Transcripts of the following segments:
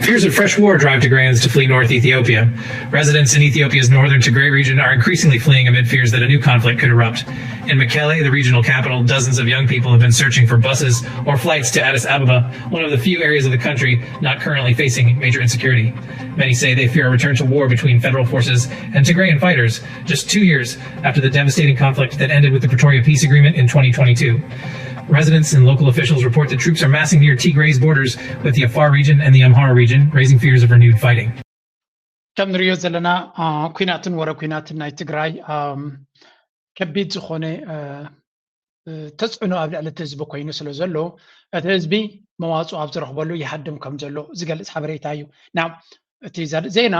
Fears of fresh war drive Tigrayans to flee north Ethiopia. Residents in Ethiopia's northern Tigray region are increasingly fleeing amid fears that a new conflict could erupt. In Mekelle, the regional capital, dozens of young people have been searching for buses or flights to Addis Ababa, one of the few areas of the country not currently facing major insecurity. Many say they fear a return to war between federal forces and Tigrayan fighters, just two years after the devastating conflict that ended with the Pretoria Peace Agreement in twenty twenty-two. Residents and local officials report that troops are massing near Tigray's borders with the Afar region and the Amhara region, raising fears of renewed fighting. ከም ንሪኦ ዘለና ኩናትን ወረ ኩናትን ናይ ትግራይ ከቢድ ዝኾነ ተፅዕኖ ኣብ ልዕሊ እቲ ህዝቢ ኮይኑ ስለ ዘሎ፣ እቲ ህዝቢ መዋፅኦ ኣብ ዝረኽበሉ ይሃድም ከም ዘሎ ዝገልፅ ሓበሬታ እዩ። ናብ እቲ ዜና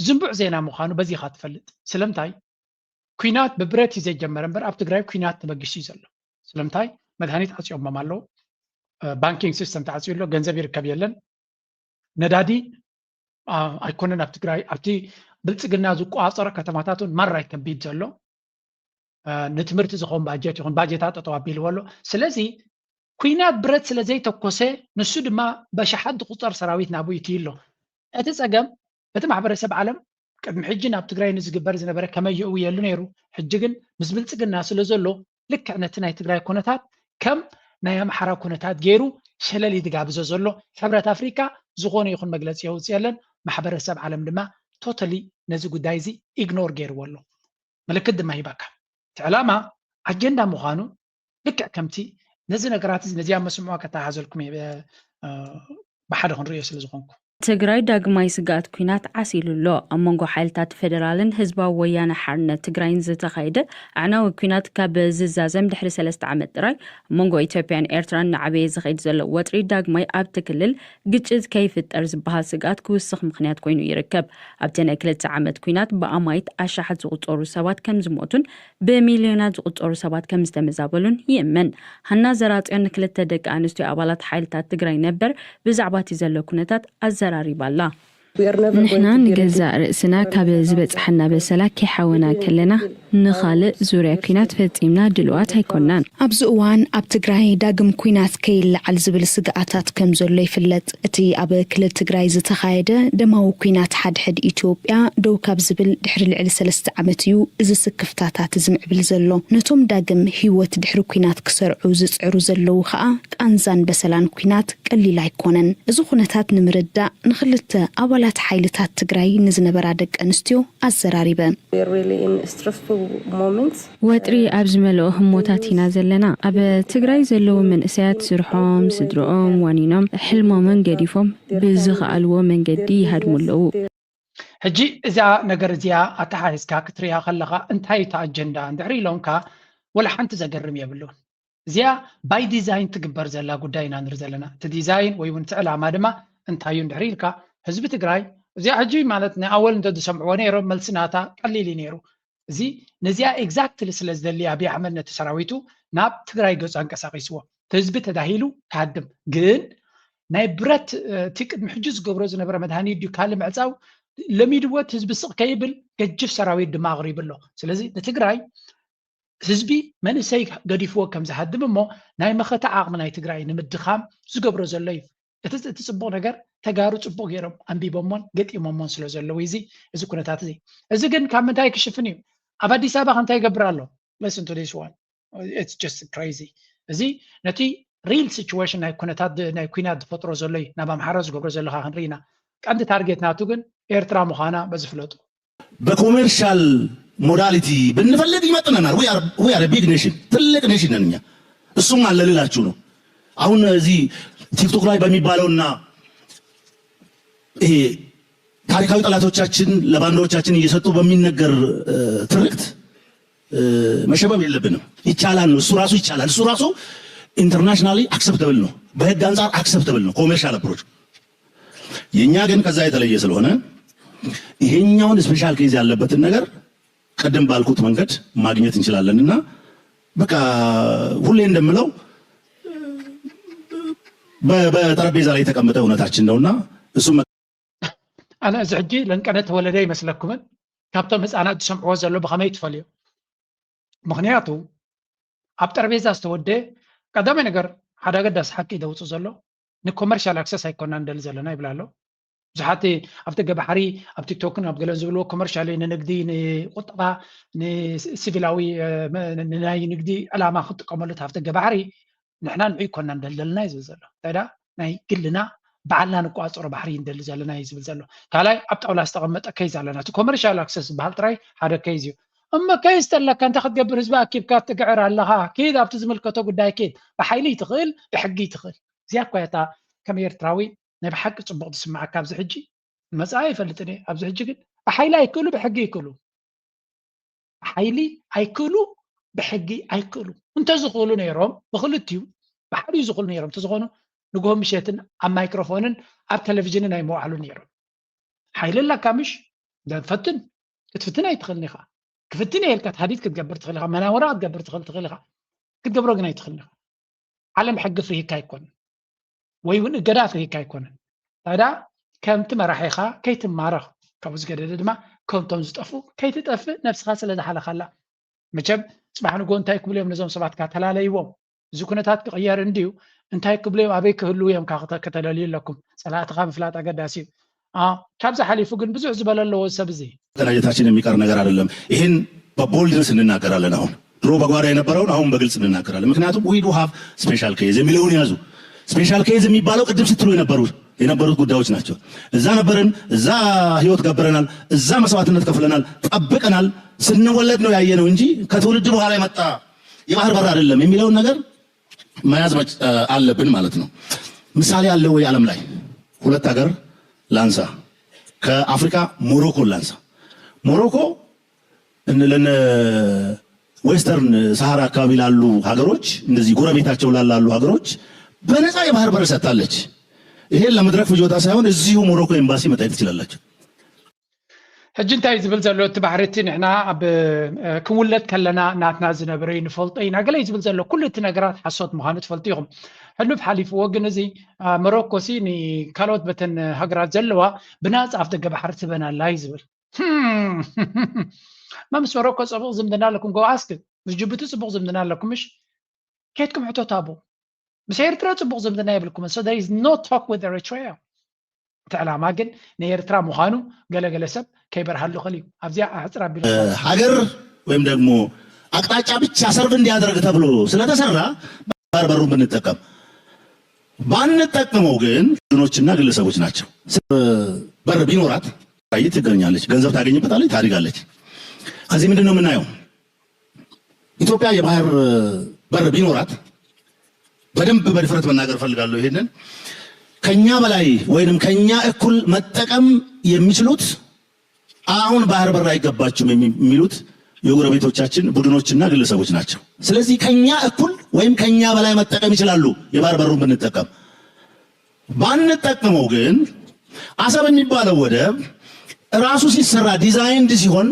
ዝንቡዕ ዜና ምዃኑ በዚ ኢኻ ትፈልጥ። ስለምንታይ? ኩናት ብብረት እዩ ዘይጀመረ እምበር ኣብ ትግራይ ኩናት ተበጊሱ እዩ ዘሎ። ስለምንታይ? መድሃኒት ዓፅዮሞም ኣለዉ። ባንኪንግ ሲስተም ተዓፅዩ ኣሎ፣ ገንዘብ ይርከብ የለን። ነዳዲ ኣይኮነን ኣብ ትግራይ፣ ኣብቲ ብልፅግና ዝቆፃፀሮ ከተማታት እውን ማራ እዩ ከቢድ ዘሎ። ንትምህርቲ ዝኸውን ባጀት ይኹን ባጀታት ጠጠው ኣቢልዎ ኣሎ። ስለዚ ኩናት ብረት ስለ ዘይተኮሰ ንሱ ድማ በሽሓት ዝቁፀር ሰራዊት ናብኡ ይትዩ ኣሎ። እቲ ፀገም እቲ ማሕበረሰብ ዓለም ቅድሚ ሕጂ ናብ ትግራይ ንዝግበር ዝነበረ ከመይ የእውየሉ ነይሩ። ሕጂ ግን ምስ ብልፅግና ስለ ዘሎ ልክዕ ነቲ ናይ ትግራይ ኩነታት ከም ናይ ኣምሓራ ኩነታት ገይሩ ሸለል እዩ ዝጋብዞ ዘሎ። ሕብረት ኣፍሪካ ዝኾነ ይኹን መግለፂ የውፅእ የለን። ማሕበረሰብ ዓለም ድማ ቶታሊ ነዚ ጉዳይ እዚ ኢግኖር ገይርዎ ኣሎ። ምልክት ድማ ሂበካ። እቲ ዕላማ ኣጀንዳ ምዃኑ ልክዕ ከምቲ ነዚ ነገራት እዚ ነዚኣ መስምዖ ከተሓዘልኩም እየ ብሓደ ክንርእዮ ስለ ዝኾንኩ። ትግራይ ዳግማይ ስግኣት ኲናት ዓሲሉ ኣሎ። ኣብ መንጎ ሓይልታት ፌደራልን ህዝባዊ ወያነ ሓርነት ትግራይን ዝተኻየደ ኣዕናዊ ኲናት ካብ ዝዛዘም ድሕሪ ሰለስተ ዓመት ጥራይ ኣብ መንጎ ኢትዮጵያን ኤርትራን እናዓበየ ዝኸይድ ዘሎ ወጥሪ ዳግማይ ኣብቲ ክልል ግጭት ከይፍጠር ዝበሃል ስግኣት ክውስኽ ምኽንያት ኮይኑ ይርከብ። ኣብቲ ናይ ክልተ ዓመት ኲናት ብኣማይት ኣሻሓት ዝቑጸሩ ሰባት ከም ዝሞቱን ብሚልዮናት ዝቑጸሩ ሰባት ከም ዝተመዛበሉን ይእመን። ሃና ዘራጽዮን ንክልተ ደቂ ኣንስትዮ ኣባላት ሓይልታት ትግራይ ነበር ብዛዕባ እቲ ዘሎ ኩነታት ኣዘራሪባ ኣላ። ንሕና ንገዛእ ርእስና ካብ ዝበጽሓና በሰላ ከይሓወና ከለና ንኻልእ ዙርያ ኲናት ፈጺምና ድልዋት ኣይኮናን። ኣብዚ እዋን ኣብ ትግራይ ዳግም ኲናት ከይለዓል ዝብል ስግኣታት ከም ዘሎ ይፍለጥ። እቲ ኣብ ክልል ትግራይ ዝተኻየደ ደማዊ ኲናት ሓድሕድ ኢትዮጵያ ደው ካብ ዝብል ድሕሪ ልዕሊ ሰለስተ ዓመት እዩ እዚ ስክፍታታት እዚ ምዕብል ዘሎ። ነቶም ዳግም ህይወት ድሕሪ ኲናት ክሰርዑ ዝጽዕሩ ዘለዉ ከኣ ቃንዛን በሰላን ኲናት ቀሊል ኣይኮነን። እዚ ኩነታት ንምርዳእ ንኽልተ ኣባላት ሓይልታት ትግራይ ንዝነበራ ደቂ ኣንስትዮ ኣዘራሪበ። ወጥሪ ኣብ ዝመልኦ ህሞታት ኢና ዘለና። ኣብ ትግራይ ዘለዉ መንእሰያት ስርሖም፣ ስድርኦም ዋኒኖም ሕልሞምን ገዲፎም ብዝኸኣልዎ መንገዲ ይሃድሙ ኣለዉ። ሕጂ እዛ ነገር እዚኣ ኣተሓሒዝካ ክትሪኣ ከለኻ እንታይ እታ ኣጀንዳ እንድሕሪ ኢሎምካ ወላ ሓንቲ ዘገርም የብሉን። እዚኣ ባይ ዲዛይን ትግበር ዘላ ጉዳይ ኢና ንርኢ ዘለና። እቲ ዲዛይን ወይ እውን እቲ ዕላማ ድማ እንታይ እዩ እንድሕሪ ኢልካ ህዝቢ ትግራይ እዚኣ ሕጂ ማለት ንኣወል እንተ ዝሰምዕዎ ነይሮም መልሲ ናታ ቀሊል እዩ ነይሩ። እዚ ነዚኣ ኤግዛክትሊ ስለ ዝደሊ ኣብይ ኣሕመድ ነቲ ሰራዊቱ ናብ ትግራይ ገፁ ኣንቀሳቂስዎ። ህዝቢ ተዳሂሉ ክሃድም ግን ናይ ብረት እቲ ቅድሚ ሕጂ ዝገብሮ ዝነበረ መድሃኒት ድዩ ካልእ ምዕፃው ለሚድዎ እቲ ህዝቢ ስቕ ከይብል ገጅፍ ሰራዊት ድማ ኣቕሪቡ ኣሎ። ስለዚ ንትግራይ ህዝቢ መንእሰይ ገዲፍዎ ከም ዝሃድም እሞ ናይ መኸተ ዓቕሚ ናይ ትግራይ ንምድኻም ዝገብሮ ዘሎ እዩ። እቲ እቲ ፅቡቕ ነገር ተጋሩ ፅቡቕ ገይሮም ኣንቢቦሞን ገጢሞሞን ስለ ዘለዉ እዚ እዚ ኩነታት እዚ እዚ ግን ካብ ምንታይ ክሽፍን እዩ? ኣብ ኣዲስ ኣበባ ከ እንታይ ይገብር ኣሎ? Listen to this one. It's just crazy. እዚ ነቲ ሪል ሲቹዌሽን ናይ ኩነታት ናይ ኩናት ዝፈጥሮ ዘሎ እዩ ናብ ኣምሓራ ዝገብሮ ዘለካ ክንርኢ ኢና። ቀንዲ ታርጌት ናቱ ግን ኤርትራ ምዃና በዚ ፍለጡ። በኮሜርሻል ሞዳሊቲ ብንፈልግ ይመጥነናል። We are a big nation፣ ትልቅ ኔሽን ነን እኛ። እሱም አለ ልላችሁ ነው። አሁን እዚህ ቲክቶክ ላይ በሚባለውና ይሄ ታሪካዊ ጠላቶቻችን ለባንዳዎቻችን እየሰጡ በሚነገር ትርክት መሸበብ የለብንም። ይቻላል ነው፣ እሱ ራሱ ይቻላል። እሱ ራሱ ኢንተርናሽናሊ አክሰፕተብል ነው፣ በህግ አንጻር አክሰፕተብል ነው ኮሜርሻል አፕሮች። የእኛ ግን ከዛ የተለየ ስለሆነ ይሄኛውን ስፔሻል ኬዝ ያለበትን ነገር ቅድም ባልኩት መንገድ ማግኘት እንችላለን እና በቃ ሁሌ እንደምለው በጠረጴዛ ላይ የተቀመጠ እውነታችን ነውና እሱ ኣነ እዚ ሕጂ ለንቀነ ተወለደ ይመስለኩምን ካብቶም ህፃናት ዝሰምዕዎ ዘሎ ብኸመይ ትፈልዮ? ምክንያቱ ኣብ ጠረጴዛ ዝተወደ ቀዳማይ ነገር ሓደ ኣገዳሲ ሓቂ ደውፅእ ዘሎ ንኮመርሻል ኣክሰስ ኣይኮና ንደሊ ዘለና ይብል ኣሎ። ብዙሓት ኣብ ደገ ባሕሪ ኣብ ቲክቶክን ኣብ ገለን ዝብልዎ ኮመርሻል ንንግዲ ንቁጠባ ንሲቪላዊ ናይ ንግዲ ዕላማ ክትጥቀመሉ ኣብ ደገ ባሕሪ ንሕና ንዑ ይኮና እንደለልና እዩ ዝብል ዘሎ እንታይ ዳ ናይ ግልና ባዕልና ንቋፀሮ ባሕሪ እንደሊ ዘለና እዩ ዝብል ዘሎ ካልኣይ ኣብ ጣውላ ዝተቐመጠ ከይዝ ኣለና እቲ ኮመርሻል ኣክሰስ ዝበሃል ጥራይ ሓደ ከይዝ እዩ እሞ ከይዝ ተለካ እንታይ ክትገብር ህዝቢ ኣኪብካ ትግዕር ኣለኻ ኪድ ኣብቲ ዝምልከቶ ጉዳይ ኪድ ብሓይሊ ትኽእል ብሕጊ ትኽእል እዚኣ እኳ እታ ከም ኤርትራዊ ናይ ብሓቂ ፅቡቕ ዝስምዓካ ኣብዚ ሕጂ መፅኣ ይፈልጥን እየ ኣብዚ ሕጂ ግን ብሓይሊ ኣይክእሉ ብሕጊ ይክእሉ ብሓይሊ ኣይክእሉ ብሕጊ ኣይክእሉ እንተዝኽእሉ ነይሮም ብክልትዩ ብሓዲኡ ዝኽእሉ ነይሮም እንተዝኾኑ ንግሆ ምሸትን ኣብ ማይክሮፎንን ኣብ ቴሌቪዥንን ኣይመውዓሉ ነይሮም ሓይሊ ኣለካ ምሽ ፈትን ክትፍትን ኣይትኽእልን ኢኻ ክፍትን እየ ኢልካ ተሃዲድ ክትገብር ትኽእል ኢኻ መናወራ ክትገብር ትኽእል ትኽእል ኢኻ ክትገብሮ ግን ኣይትኽእልን ኢኻ ዓለም ሕጊ ፍርሂካ ኣይኮንን ወይ እውን እገዳ ፍርሂካ ኣይኮነን ታዳ ከምቲ መራሒኻ ከይትማረኽ ካብኡ ዝገደደ ድማ ከምቶም ዝጠፉ ከይትጠፍእ ነብስኻ ስለ ዝሓለኻላ መቸም ፅባሕ ንጎ እንታይ ክብሉ እዮም ነዞም ሰባት ካተላለይዎም እዚ ኩነታት ክቕየር እንድዩ እንታይ ክብሉ እዮም ኣበይ ክህልው እዮም ከተለልዩ ኣለኩም ፀላእትኻ ምፍላጥ ኣገዳሲ እዩ ካብዚ ሓሊፉ ግን ብዙሕ ዝበለ ኣለዎ ሰብ እዚ መደራጀታችን የሚቀር ነገር አይደለም። ይህን በቦልድነስ እንናገራለን። አሁን ድሮ በጓዳ የነበረውን አሁን በግልጽ እንናገራለን። ምክንያቱም we do have special case የሚለውን ያዙ። Special case የሚባለው ቅድም ስትሉ የነበሩ የነበሩት ጉዳዮች ናቸው። እዛ ነበርን፣ እዛ ህይወት ገብረናል፣ እዛ መስዋዕትነት ከፍለናል፣ ጠብቀናል፣ ስንወለድ ነው ያየነው እንጂ ከትውልድ በኋላ የመጣ የባህር በር አይደለም የሚለውን ነገር መያዝ አለብን ማለት ነው። ምሳሌ አለ ወይ ዓለም ላይ? ሁለት ሀገር ላንሳ፣ ከአፍሪካ ሞሮኮ ላንሳ። ሞሮኮ ለነ ዌስተርን ሰሃራ አካባቢ ላሉ ሀገሮች እንደዚህ ጎረቤታቸው ላላሉ ሀገሮች በነፃ የባህር በር ሰጥታለች። ይሄን ለመድረክ ፍጆታ ሳይሆን እዚሁ ሞሮኮ ኤምባሲ መታየት ትችላላችሁ። ሕጂ እንታይ ዝብል ዘሎ እቲ ባሕሪ እቲ ንሕና ኣብ ክንውለድ ከለና ናትና ዝነበረ እዩ ንፈልጦ ኢና ገለ እዩ ዝብል ዘሎ ኩሉ እቲ ነገራት ሓሶት ምዃኑ ትፈልጡ ኢኹም ሕሉፍ ሓሊፍዎ ግን እዚ መሮኮ ሲ ንካልኦት በተን ሃገራት ዘለዋ ብናፃ ኣፍ ደገ ባሕሪ ትበና ኣላ እዩ ዝብል መምስ መሮኮ ፅቡቕ ዝምድና ኣለኩም ጎ ኣስክ ምስ ጅቡቲ ፅቡቕ ዝምድና ኣለኩም ምሽ ከድኩም ሕቶት ኣቡ ምስ ኤርትራ ፅቡቕ ዝምድና የብልኩምን so there is no talk with Eritrea እቲ ዕላማ ግን ናይ ኤርትራ ምዃኑ ገለገለ ሰብ ከይበርሃሉ ክእል እዩ ኣብዚኣ ኣሕፅር ኣቢሉ ሀገር ወይም ደግሞ አቅጣጫ ብቻ serve እንዲያደርግ ተብሎ ስለተሰራ በሩን ብንጠቀም ባንጠቀመው ግን ቡድኖችና ግለሰቦች ናቸው። በር ቢኖራት ትገኛለች፣ ገንዘብ ታገኝበታለች፣ ታድጋለች። ከዚህ ምንድን ነው የምናየው? ኢትዮጵያ የባህር በር ቢኖራት በደንብ በድፍረት መናገር እፈልጋለሁ። ይሄንን ከኛ በላይ ወይንም ከኛ እኩል መጠቀም የሚችሉት አሁን ባህር በር አይገባችሁም የሚሉት የጎረቤቶቻችን ቡድኖችና ግለሰቦች ናቸው። ስለዚህ ከኛ እኩል ወይም ከኛ በላይ መጠቀም ይችላሉ የባህር በሩን ብንጠቀም። ባንጠቀመው ግን አሰብ የሚባለው ወደብ ራሱ ሲሰራ designed ሲሆን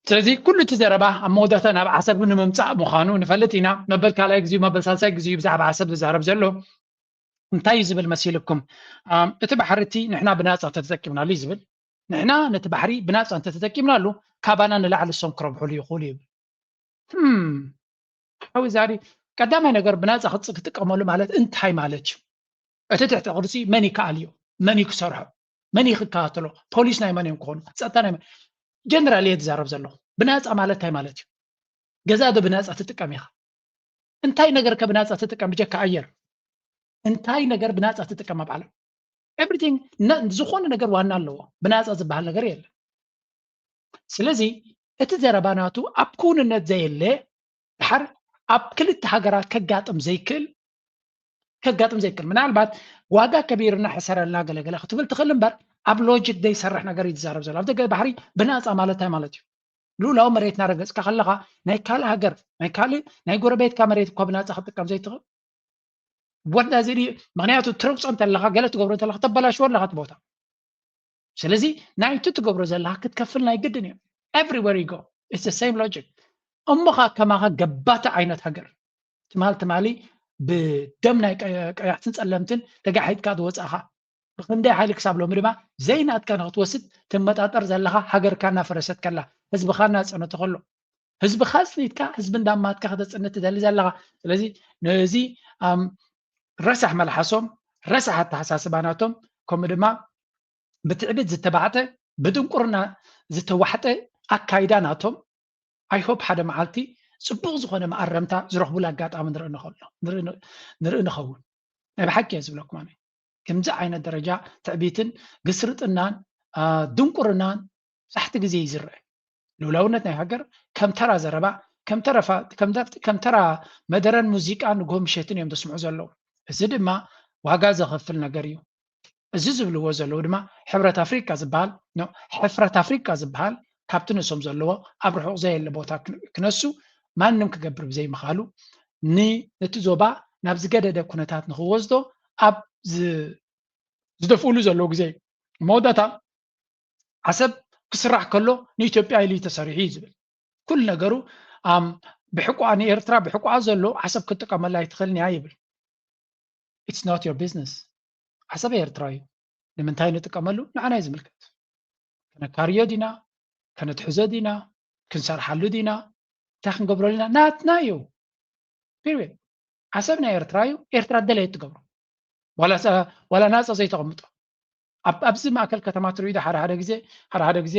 ስለዚ ኩሉ እቲ ዘረባ ኣብ መወዳእታ ናብ ዓሰብ ንምምፃእ ምዃኑ ንፈልጥ ኢና። መበል ካልኣይ ግዜኡ መበል ሳልሳይ ግዜኡ ብዛዕባ ዓሰብ ዝዛረብ ዘሎ እንታይ እዩ ዝብል መሲልኩም? እቲ ባሕሪ እቲ ንሕና ብናፃ ተተጠቂምናሉ እዩ ዝብል። ንሕና ነቲ ባሕሪ ብናፃ እንተተጠቂምናሉ ካባና ንላዕሊ እሶም ክረብሕሉ ይኽእሉ ይብል። ሓዊ ዛሪ ቀዳማይ ነገር ብናፃ ክትጥቀመሉ ማለት እንታይ ማለት እዩ? እቲ ትሕተ ቅርፂ መን ይከኣል እዩ? መን እዩ ክሰርሖ? መን እዩ ክከታተሎ? ፖሊስ ናይ መን እዮም ክኾኑ? ፀጥታ ናይ መን? ጀነራል እየ ዝዛረብ ዘለኹ። ብናፃ ማለት እንታይ ማለት እዩ? ገዛ ዶ ብናፃ ትጥቀም ኢኻ? እንታይ ነገር ከ ብናፃ ትጥቀም ብጀካ ኣየር? እንታይ ነገር ብናፃ ትጥቀም ኣብ ዓለም? Everything ዝኾነ ነገር ዋና ኣለዎ። ብናፃ ዝበሃል ነገር የለን። ስለዚ እቲ ዘረባ ናቱ ኣብ ክውንነት ዘየለ ድሓር ኣብ ክልተ ሃገራት ከጋጥም ዘይክእል ከጋጥም ዘይክእል ምናልባት ዋጋ ከቢርና ሕሰረልና ገለገለ ክትብል ትኽእል እምበር ኣብ ሎጂክ ዘይሰርሕ ነገር እዩ ዝዛረብ ዘሎ ኣብ ደገ ባሕሪ ብናፃ ማለት እንታይ ማለት እዩ ልኡላዊ መሬትና ረገፅካ ከለካ ናይ ካልእ ሃገር ናይ ካልእ ናይ ጎረቤትካ መሬት እኳ ብናፃ ክትጥቀም ዘይትኽእል ወዳ እዚ ምክንያቱ ትረግፆ እንተለካ ገለ ትገብሮ እንተለካ ተበላሽዎ ኣለካ እቲ ቦታ ስለዚ ናይቲ ትገብሮ ዘለካ ክትከፍል ናይ ግድን እዩ everywhere you go it's the same logic እሞኻ ከማኻ ገባቲ ዓይነት ሃገር ትማል ትማሊ ብደም ናይ ቀያሕትን ፀለምትን ተጋሒጥካ ዝወፃእኻ ብክንደይ ሓይሊ ክሳብ ሎሚ ድማ ዘይናትካ ንክትወስድ ትመጣጠር ዘለኻ ሃገርካ እናፈረሰት ከላ ህዝብኻ እናፀነተ ከሎ ህዝብኻ ኣፅኒትካ ህዝቢ እንዳማትካ ከተፅንት ትደሊ ዘለኻ ስለዚ ነዚ ረሳሕ መልሓሶም ረሳሕ ኣተሓሳስባ ናቶም ከምኡ ድማ ብትዕቢት ዝተባዕጠ፣ ብድንቁርና ዝተዋሕጠ ኣካይዳ ናቶም። I hope ሓደ መዓልቲ ጽቡቕ ዝኾነ መኣረምታ ዝረኽቡሉ ኣጋጣሚ ንርኢ ንኸሎ ንርኢ ንኸውን። ናይ ብሓቂ እየ ዝብለኩም ኣነ። ከምዚ ዓይነት ደረጃ ትዕቢትን ግስርጥናን ድንቁርናን ዛሕቲ ግዜ ይዝረእ። ልኡላውነት ናይ ሃገር ከም ተራ ዘረባ፣ ከም ተራ መደረን ሙዚቃ ንግሆ ምሸትን እዮም ተስምዑ ዘለዉ። እዚ ድማ ዋጋ ዘኸፍል ነገር እዩ። እዚ ዝብልዎ ዘለዉ ድማ ሕብረት ኣፍሪቃ ዝበሃል ሕፍረት ኣፍሪቃ ዝበሃል ካብቲ ንሶም ዘለዎ ኣብ ርሑቕ ዘየለ ቦታ ክነሱ ማንም ክገብር ብዘይምኻሉ ነቲ ዞባ ናብ ዝገደደ ኩነታት ንክወስዶ ኣብ ዝደፍኡሉ ዘለዉ ግዜ እዩ። መወዳእታ ዓሰብ ክስራሕ ከሎ ንኢትዮጵያ ኢሉ ተሰሪሑ እዩ ዝብል ኩሉ ነገሩ ብሕቋ ንኤርትራ ብሕቋ ዘሎ ዓሰብ ክትጥቀመላ ኣይትኽእልን እያ ይብል። It's not your business። ዓሰብ ኤርትራ እዩ። ንምንታይ ንጥቀመሉ ንዓና እዩ ዝምልከት። ከነካርዮ ዲና፣ ከነትሕዞ ዲና፣ ክንሰርሓሉ ዲና፣ እንታይ ክንገብረሉ ኢና? ናትና እዩ። ፒሪየድ። ዓሰብ ናይ ኤርትራ እዩ። ኤርትራ ደለየት ትገብሮ። ዋላ ናፃ ዘይተቐምጦ። ኣብዚ ማእከል ከተማ ትርእዩ ሓደ ሓደ ግዜ ሓደ ሓደ ግዜ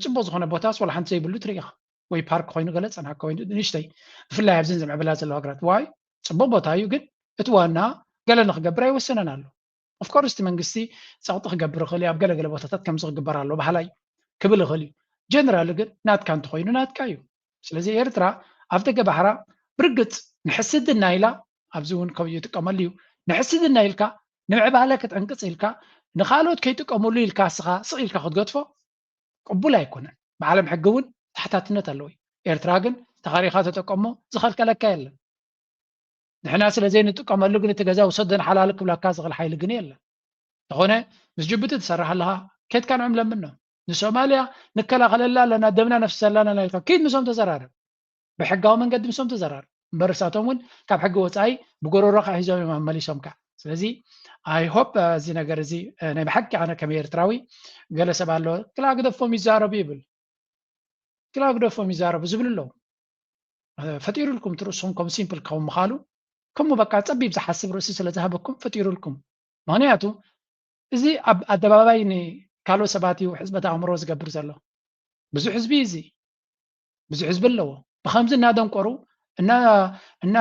ፅቡቅ ዝኾነ ቦታስ ዋላ ሓንቲ ዘይብሉ ትርኢ ኢኻ። ወይ ፓርክ ኮይኑ ገለ ፀናካ ወይ ንእሽተይ ብፍላይ ኣብዘን ዝምዕብላ ዘለዋ ሃገራት ዋይ ፅቡቅ ቦታ እዩ፣ ግን እቲ ዋና ገለ ንክገብር ኣይወሰነን ኣሎ። ኦፍኮርስ እቲ መንግስቲ ፀቕጢ ክገብር ይኽእል እዩ፣ ኣብ ገለገለ ቦታታት ከምዚ ክግበር ኣሎ በሃላይ ክብል ይኽእል እዩ። ጀነራል ግን ናትካ እንተኮይኑ ናትካ እዩ። ስለዚ ኤርትራ ኣብ ደገ ባሕራ ብርግፅ ንሕስድና ኢላ ኣብዚ እውን ከብዩ ይጥቀመሉ እዩ። ንሕስድና ኢልካ ንምዕባለ ክትዕንቅፅ ኢልካ ንካልኦት ከይጥቀምሉ ኢልካ እስኻ ስቕ ኢልካ ክትገድፎ ቅቡል ኣይኮነን። ብዓለም ሕጊ እውን ተሓታትነት ኣለዎ እዩ። ኤርትራ ግን ተኻሪኻ ተጠቀሞ ዝኸልከለካ የለን። ንሕና ስለ ዘይንጥቀመሉ ግን እቲ ገዛ ውሰዶ ንሓላል ክብለካ ዝኽእል ሓይሊ ግን የለን። እንተኾነ ምስ ጅቡቲ ትሰርሕ ኣለኻ፣ ኬድካ ንዕም ለምኖ። ንሶማልያ ንከላኸለላ ኣለና፣ ደምና ነፍሰላ ኣለና ኢልካ ኪድ ምሶም ተዘራረብ። ብሕጋዊ መንገዲ ምሶም ተዘራረብ። እምበር እሳቶም እውን ካብ ሕጊ ወፃኢ ብጎሮሮኻ ሒዞም እዮም መመሊሶምካ። ስለዚ I hope እዚ ነገር እዚ ናይ ብሓቂ ኣነ ከም ኤርትራዊ ገለ ሰብ ኣሎ ክላ ግደፎም ይዛረቡ ይብል። ክላ ግደፎም ይዛረቡ ዝብሉ ኣለዉ። ፈጢሩልኩም ትርእስኹም ከም ሲምፕል ክኸውን ምኻሉ ከምኡ በቃ ጸቢብ ዝሓስብ ርእሲ ስለ ዝሃበኩም ፈጢሩልኩም። ምኽንያቱ እዚ ኣብ ኣደባባይ ንካልኦት ሰባት እዩ ሕጽበት ኣእምሮ ዝገብር ዘሎ። ብዙሕ ህዝቢ እዩ እዚ። ብዙሕ ህዝቢ ኣለዎ። ብኸምዚ እናደንቆሩ እና እና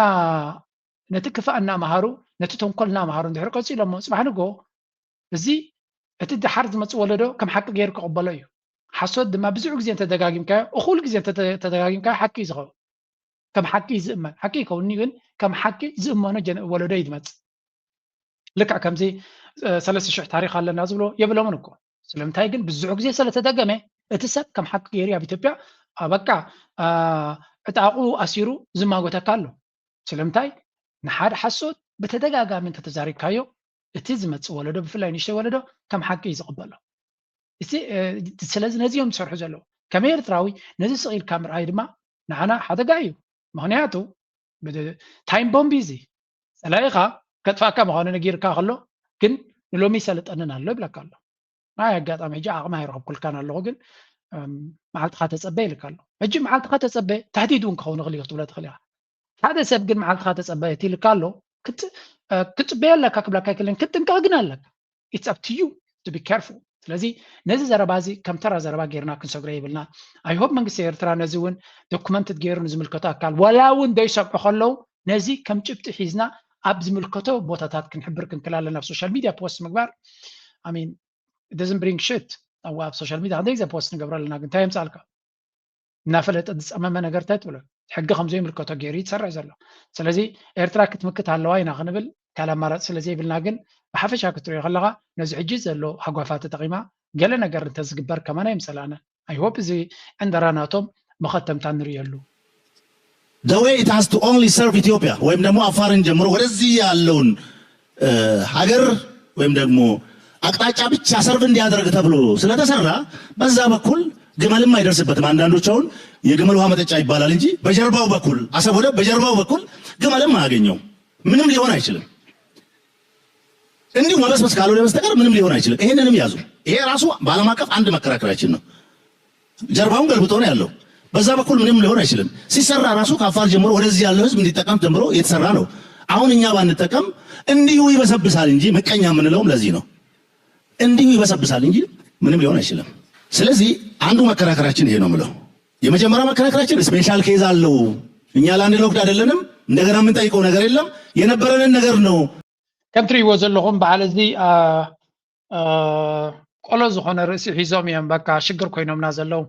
ነቲ ክፋእ እናመሃሩ ነቲ ተንኮል እናመሃሩ እንድሕር ቀፂሎሞ ፅባሕ ንጎ እዚ እቲ ደሓር ዝመፅእ ወለዶ ከም ሓቂ ገይሩ ክቕበሎ እዩ። ሓሶት ድማ ብዙሕ ግዜ እንተደጋጊምካዮ እኹል ግዜ እንተተደጋጊምካዮ ሓቂ እዩ ዝኸውን። ከም ሓቂ እዩ ዝእመን። ሓቂ ይከውንኒ ግን ከም ሓቂ ዝእመኖ ወለዶ እዩ ዝመፅእ። ልክዕ ከምዚ ሰለስተ ሽሕ ታሪክ ኣለና ዝብሎ የብሎምን እኮ። ስለምንታይ ግን ብዙሕ ግዜ ስለተደገመ እቲ ሰብ ከም ሓቂ ገይሩ ኣብ ኢትዮጵያ በቃ ዕጣቑ ኣሲሩ ዝማጎተካ ኣሎ። ስለምንታይ ንሓደ ሓሶት ብተደጋጋሚ እንተተዛሪብካዮ እቲ ዝመፅእ ወለዶ ብፍላይ ንእሽተይ ወለዶ ከም ሓቂ እዩ ዝቕበሎ። ስለዚ ነዚ እዮም ዝሰርሑ ዘለዉ። ከም ኤርትራዊ ነዚ ስቕ ኢልካ ምርኣይ ድማ ንዓና ሓደጋ እዩ። ምኽንያቱ ታይም ቦምቢ እዚ ጸላኢኻ ከጥፋእካ ምዃኑ ነጊርካ ከሎ ግን ንሎሚ ይሰልጠንን ኣሎ ይብለካ ኣሎ። ናይ ኣጋጣሚ ሕጂ ዓቕሚ ኣይረኸብኩልካን ኣለኹ ግን መዓልትኻ ተጸበ ኢልካ ኣሎ። ሕጂ መዓልትኻ ተጸበ ታህዲድ እውን ክኸውን ይኽእል እዩ ክትብሎ ትኽእል ኢኻ። ሓደ ሰብ ግን መዓልትኻ ተጸበ እቲ ኢልካ ኣሎ ክጽበዮ ኣለካ ክብለካ ኣይክእልን። ክትጥንቀቕ ግን ኣለካ። It's up to you to be careful። ስለዚ ነዚ ዘረባ እዚ ከም ተራ ዘረባ ጌርና ክንሰግሮ የብልና። I hope መንግስቲ ኤርትራ ነዚ እውን ዶኩመንትድ ገይሩ ንዝምልከቶ ኣካል ዋላ እውን ዘይሰምዑ ከለዉ ነዚ ከም ጭብጢ ሒዝና ኣብ ዝምልከቶ ቦታታት ክንሕብር ክንክል ኣለና። ኣብ ሶሻል ሚድያ ፖስት ምግባር I mean it doesn't bring shit። ኣብ ሶሻል ሚድያ ክንደይ ግዜ ፖስት ንገብር ኣለና ግን እንታይ የምፃልካ? እናፈለጠ ዝፀመመ ነገር እንታይ ትብሎ? ሕጊ ከም ዘይምልከቶ ገይሩ እዩ ዝሰርሕ ዘሎ። ስለዚ ኤርትራ ክትምክት ኣለዋ ኢና ክንብል ካልእ ኣማራፂ ስለ ዘይብልና ግን ብሓፈሻ ክትሪኦ ከለኻ ነዚ ሕጂ ዘሎ ሃጓፋት ተጠቒማ ገለ ነገር እንተዝግበር ከማና ይምፀላና። I hope እዚ ዕንደራ ናቶም መኸተምታ ንርእየሉ። The way it has to only serve Ethiopia ወይም ደግሞ አፋርን ጀምሮ ወደዚህ ያለውን ሀገር ወይም ደግሞ አቅጣጫ ብቻ ሰርቭ እንዲያደርግ ተብሎ ስለተሰራ በዛ በኩል ግመልም አይደርስበትም። አንዳንዶች አሁን የግመል ውሃ መጠጫ ይባላል እንጂ በጀርባው በኩል አሰብ ወደብ በጀርባው በኩል ግመልም አያገኘው። ምንም ሊሆን አይችልም። እንዲሁ መበስበስ ካልሆነ በስተቀር ምንም ሊሆን አይችልም። ይሄንንም ያዙ። ይሄ ራሱ በዓለም አቀፍ አንድ መከራከሪያችን ነው። ጀርባውን ገልብጦ ነው ያለው። በዛ በኩል ምንም ሊሆን አይችልም። ሲሰራ ራሱ ከአፋር ጀምሮ ወደዚህ ያለው ህዝብ እንዲጠቀም ጀምሮ የተሰራ ነው። አሁን እኛ ባንጠቀም እንዲሁ ይበሰብሳል እንጂ ምቀኛ የምንለውም ለዚህ ነው። እንዲሁ ይበሰብሳል እንጂ ምንም ሊሆን አይችልም። ስለዚህ አንዱ መከራከራችን ይሄ ነው ምለው። የመጀመሪያ መከራከራችን ስፔሻል ኬዝ አለው፣ እኛ ላንድ ሎክድ አይደለንም፣ እንደገና የምንጠይቀው ነገር የለም፣ የነበረንን ነገር ነው። ከም ትርእይዎ ዘለኹም በዓል እዚ አ፣ አ፣ ቆሎ ዝኾነ ርእሲ ሒዞም እዮም በቃ ሽግር ኮይኖምና ዘለዉ።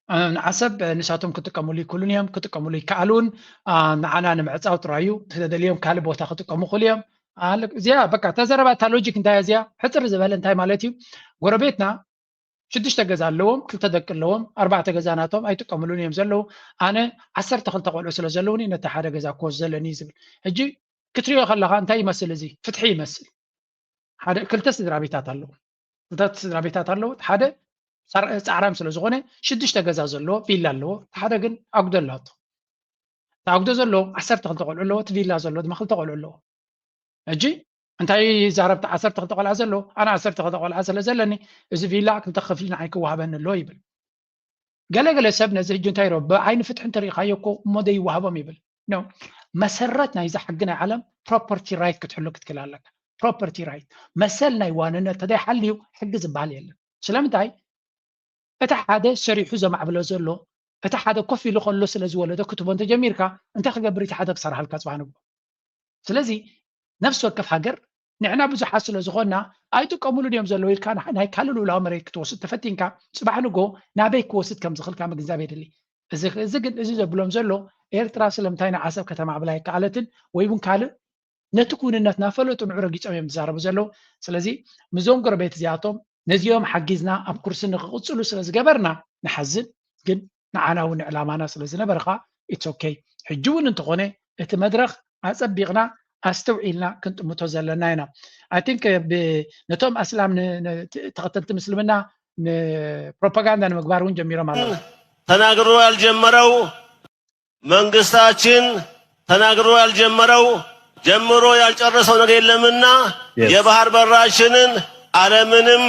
አ፣ ንዓሰብ ንሳቶም ክጥቀሙሉ ይክእሉን እዮም፣ ክጥቀሙሉ ይከኣሉን። አ፣ ንዓና ንምዕፃው ጥራይ እዩ። ተደልዮም ካልእ ቦታ ክጥቀሙ ይኽእሉ እዮም። አ፣ ልክ እዚኣ በቃ ተዘረባ እታ ሎጂክ እንታይ እያ እዚኣ? ሕፅር ዝበለ እንታይ ማለት እዩ? ጎረቤትና ሽዱሽተ ገዛ ኣለዎም፣ ክልተ ደቂ ኣለዎም፣ ኣርባዕተ ገዛ ናቶም ኣይጥቀምሉን እዮም ዘለዉ። ኣነ ዓሰርተ ክልተ ቆልዑ ስለ ዘለውኒ ነቲ ሓደ ገዛ ክወስድ ዘለኒ እዩ ዝብል። ሕጂ ክትሪኦ ከለኻ እንታይ ይመስል? እዚ ፍትሒ ይመስል። ሓደ ክልተ ስድራ ቤታት ኣለዉ፣ ክልተ ስድራ ቤታት ኣለዉ። ሓደ ፃር- ፃዕራም ስለ ዝኾነ ሽዱሽተ ገዛ ዘለዎ ቪላ ኣለዎ፣ እቲ ሓደ ግን ኣጉዶ ኣለቶ። እቲ ኣጉዶ ዘለዎ ዓሰርተ ክልተ ቆልዑ ኣለዎ፣ እቲ ቪላ ዘለዎ ድማ ክልተ ቆልዑ ኣለዎ። ሕጂ እንታይ ይዛረብ? እቲ ዓሰርተ ክልተ ቆልዓ ዘለዎ፣ ኣነ ዓሰርተ ክልተ ቆልዓ ስለ ዘለኒ እዚ ቪላ ክልተ ክፍሊ ንዓይ ክወሃበኒ ኣለዎ ይብል። ገለገለ ሰብ ነዚ ሕጂ እንታይ ይረብ ብዓይኒ ፍትሒ እንተሪኢኻዮ እኮ እሞ ዘይወሃቦም ይብል። ኖ፣ መሰረት ናይዛ ሕጊ ናይ ዓለም ፕሮፐርቲ ራይት ክትሕሉ ክትክእል ኣለካ። ፕሮፐርቲ ራይት፣ መሰል ናይ ዋንነት ተዘይሓልዩ ሕጊ ዝበሃል የለን። ስለምንታይ? እቲ ሓደ ሰሪሑ ዘማዕብሎ ዘሎ፣ እቲ ሓደ ኮፍ ኢሉ ከሎ ስለ ዝወለዶ ክትቦ እንተጀሚርካ እንታይ ክገብር እቲ ሓደ ክሰርሃልካ ጽባሕ ንግሆ? ስለዚ ነፍሲ ወከፍ ሃገር ንሕና ብዙሓት ስለ ዝኾንና ኣይጥቀሙሉን እዮም ዘለዉ ኢልካ ናይ ካልእ ልኡላዊ መሬት ክትወስድ ተፈቲንካ ጽባሕ ንግሆ ናበይ ክወስድ ከም ዝኽልካ ምግንዛብ የድሊ። እዚ እዚ ግን እዚ ዘብሎም ዘሎ ኤርትራ ስለምንታይ ንዓሰብ ከተማዕብላ ኣይከኣለትን ወይ እውን ካልእ ነቲ ክውንነት እናፈለጡ ንዑ ረጊጾም እዮም ዝዛረቡ ዘለዉ። ስለዚ ምስዞም ጎረቤት እዚኣቶም ነዚኦም ሓጊዝና ኣብ ኩርሲ ንክቕጽሉ ስለ ዝገበርና ንሓዝን፣ ግን ንዓና እውን ንዕላማና ስለ ዝነበረ ከዓ ኢትስ ኦኬ። ሕጂ እውን እንተኾነ እቲ መድረኽ ኣጸቢቕና ኣስተውዒልና ክንጥምቶ ዘለና ኢና። ኣይ ቲንክ ነቶም ኣስላም ተኸተልቲ ምስልምና ንፕሮፓጋንዳ ንምግባር እውን ጀሚሮም ኣለዉ። ተናግሮ ያልጀመረው መንግስታችን ተናግሮ ያልጀመረው ጀምሮ ያልጨረሰው ነገር የለምና የባህር በራችንን አለምንም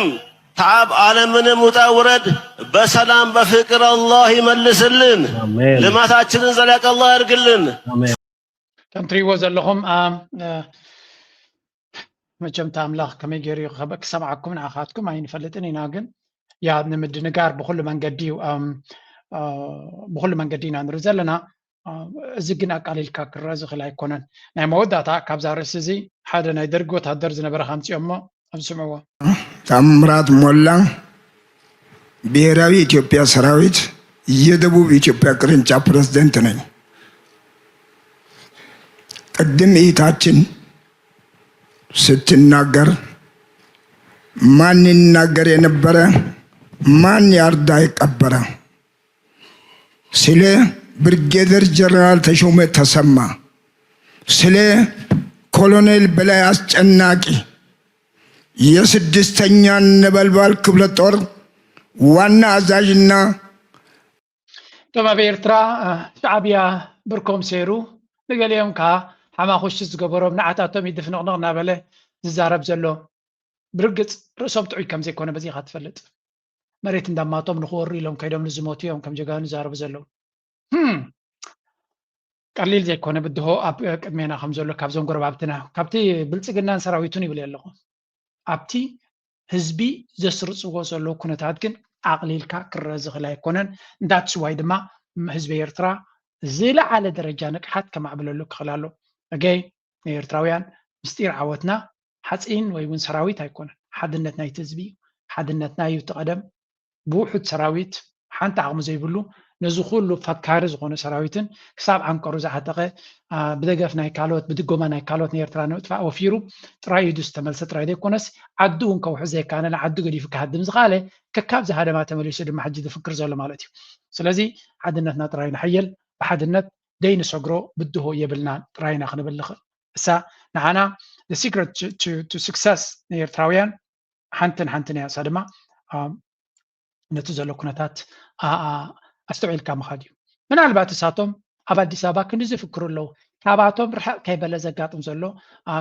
ተዓብ አለምንም ውጣ ውረድ በሰላም በፍቅር አላህ ይመልስልን። ልማታችንን ዘላቂ አላህ ያርግልን። ከም ትሪእዎ ዘለኹም መቸም እቲ ኣምላኽ ከመይ ገይሩ ክሰምዓኩም ንዓኻትኩም ኣይንፈልጥን ኢና፣ ግን ያ ንምድንጋር ብኩሉ መንገዲ እዩ ብኩሉ መንገዲ ኢና ንርኢ ዘለና። እዚ ግን ኣቃሊልካ ክረአ ዝኽእል ኣይኮነን። ናይ መወዳእታ ካብዛ ርእሲ እዚ ሓደ ናይ ደርጊ ወታደር ዝነበረ ከምፅኦ እሞ ኣብዚ ስምዕዎ። ታምራት ሞላ ብሔራዊ ኢትዮጵያ ሰራዊት የደቡብ ኢትዮጵያ ቅርንጫፍ ፕሬዝደንት ነኝ። ቅድም እይታችን ስትናገር ማን ይናገር የነበረ ማን ያርዳ የቀበረ ስለ ብርጌደር ጀነራል ተሾመ ተሰማ፣ ስለ ኮሎኔል በላይ አስጨናቂ የስድስተኛ ነበልባል ክፍለ ጦር ዋና አዛዥና እቶም ኣብ ኤርትራ ሻዕብያ ብርኮም ሰይሩ ንገሊኦም ከዓ ሓማኹሽቲ ዝገበሮም ንዓታቶም ይድፍንቕንቕ እናበለ ዝዛረብ ዘሎ ብርግፅ ርእሶም ጥዑይ ከም ዘይኮነ በዚ ኢኻ ትፈልጥ። መሬት እንዳማቶም ንክወሩ ኢሎም ከይዶም ንዝሞቱ እዮም ከም ጀጋኑ ይዛረቡ ዘለዉ። ህም፣ ቀሊል ዘይኮነ ብድሆ ኣብ ቅድሜና ከም ዘሎ ካብዞም ጎረባብትና ካብቲ ብልፅግናን ሰራዊቱን ይብል ኣለኹ ኣብቲ ህዝቢ ዘስርፅዎ ዘለዉ ኩነታት ግን ኣቕሊልካ ክረአ ዝኽእል ኣይኮነን። That's why ድማ ህዝቢ ኤርትራ ዝለዓለ ደረጃ ንቕሓት ከማዕብለሉ ክኽእል ኣሎ። ኣገይ ንኤርትራውያን ምስጢር ዓወትና ሓፂን ወይ እውን ሰራዊት ኣይኮነን፣ ሓድነት ናይቲ ህዝቢ እዩ። ሓድነትና እዩ እቲ ቀደም። ብውሑድ ሰራዊት ሓንቲ ዓቕሚ ዘይብሉ ነዚ ኩሉ ፈካሪ ዝኾነ ሰራዊትን ክሳብ ዓንቀሩ ዝዓጠቐ ብደገፍ ናይ ካልኦት ብድጎማ ናይ ካልኦት ንኤርትራ ንምጥፋእ ወፊሩ ጥራይ ኢዱ ዝተመልሰ ጥራይ ዘይኮነስ ዓዱ እውን ከውሕስ ዘይከኣለ ንዓዱ ገዲፉ ክሃድም ዝኸኣለ ከካብ ዝሃደማ ተመሊሱ ድማ ሕጂ ዝፍክር ዘሎ ማለት እዩ። ስለዚ ሓድነትና ጥራይ ንሓየል፣ ብሓድነት ደይንሰግሮ ብድሆ የብልናን ጥራይ ኢና ክንብል ንኽእል። እሳ ንዓና secret to success ንኤርትራውያን ሓንትን ሓንትን እያ። እሳ ድማ ነቲ ዘሎ ኩነታት ኣስተውዒልካ ምኻድ እዩ። ምናልባት እሳቶም ኣብ ኣዲስ ኣበባ ክንዲ ዝፍክሩ ኣለዉ። ካባቶም ርሕቕ ከይበለ ዘጋጥም ዘሎ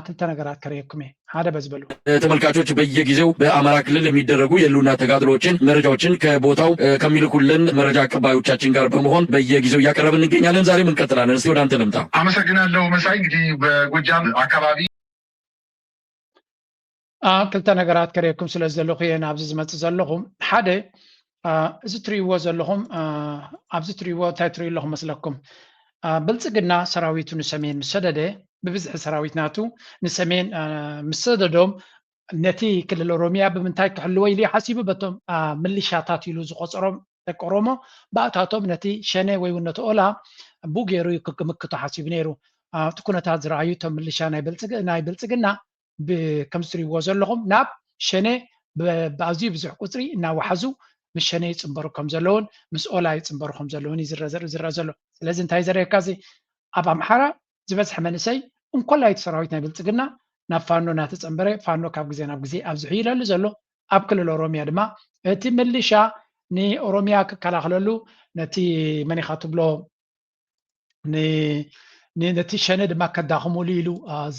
ክልተ ነገራት ከርእየኩም እየ። ሓደ በዚ በሉ። ተመልካቾች በየጊዜው በአማራ ክልል የሚደረጉ የህልውና ተጋድሎዎችን መረጃዎችን ከቦታው ከሚልኩልን መረጃ አቀባዮቻችን ጋር በመሆን በየጊዜው እያቀረብን እንገኛለን። ዛሬም እንቀጥላለን። እስቲ ወደ አንተ ልምጣ። አመሰግናለሁ መሳይ። እንግዲህ በጎጃም አካባቢ ክልተ ነገራት ከርእየኩም ስለ ዘለኹ እየ ናብዚ ዝመፅእ ዘለኹ። ሓደ፣ እዚ ትርእይዎ ዘለኹም፣ ኣብዚ ትርእይዎ እንታይ ትርእዩ ኣለኹም መስለኩም? ብልፅግና ሰራዊቱ ንሰሜን ምስ ሰደደ፣ ብብዝሒ ሰራዊት ናቱ ንሰሜን ምስ ሰደዶም፣ ነቲ ክልል ኦሮሚያ ብምንታይ ክሕልዎ ኢሉ ሓሲቡ በቶም ምልሻታት ኢሉ ዝቆፀሮም ደቂ ኦሮሞ፣ ብኣታቶም ነቲ ሸኔ ወይ እውን ነቲ ኦላ ብኡ ገይሩ ክምክቶ ሓሲቡ ነይሩ። ኣብቲ ኩነታት ዝረኣዩ እቶም ምልሻ ናይ ብልፅግና ከም እትሪእዎ ዘለኹም ናብ ሸኔ ብኣዝዩ ብዙሕ ቁፅሪ እናወሓዙ ምስ ሸኔ ይፅንበሩ ከም ዘለውን ምስ ኦላ ይፅንበሩ ከም ዘለውን እዩ ዝረአ ዘሎ። ስለዚ እንታይ ዘርእየካ እዚ ኣብ ኣምሓራ ዝበዝሐ መንእሰይ እንኮላይ እቲ ሰራዊት ናይ ብልፅግና ናብ ፋኖ እናተፀንበረ ፋኖ ካብ ግዜ ናብ ግዜ ኣብዝሑ ይለሊ ዘሎ። ኣብ ክልል ኦሮሚያ ድማ እቲ ምልሻ ንኦሮሚያ ክከላኸለሉ ነቲ መን ኢኻ ትብሎ ነቲ ሸነ ድማ ከዳኽሙሉ ኢሉ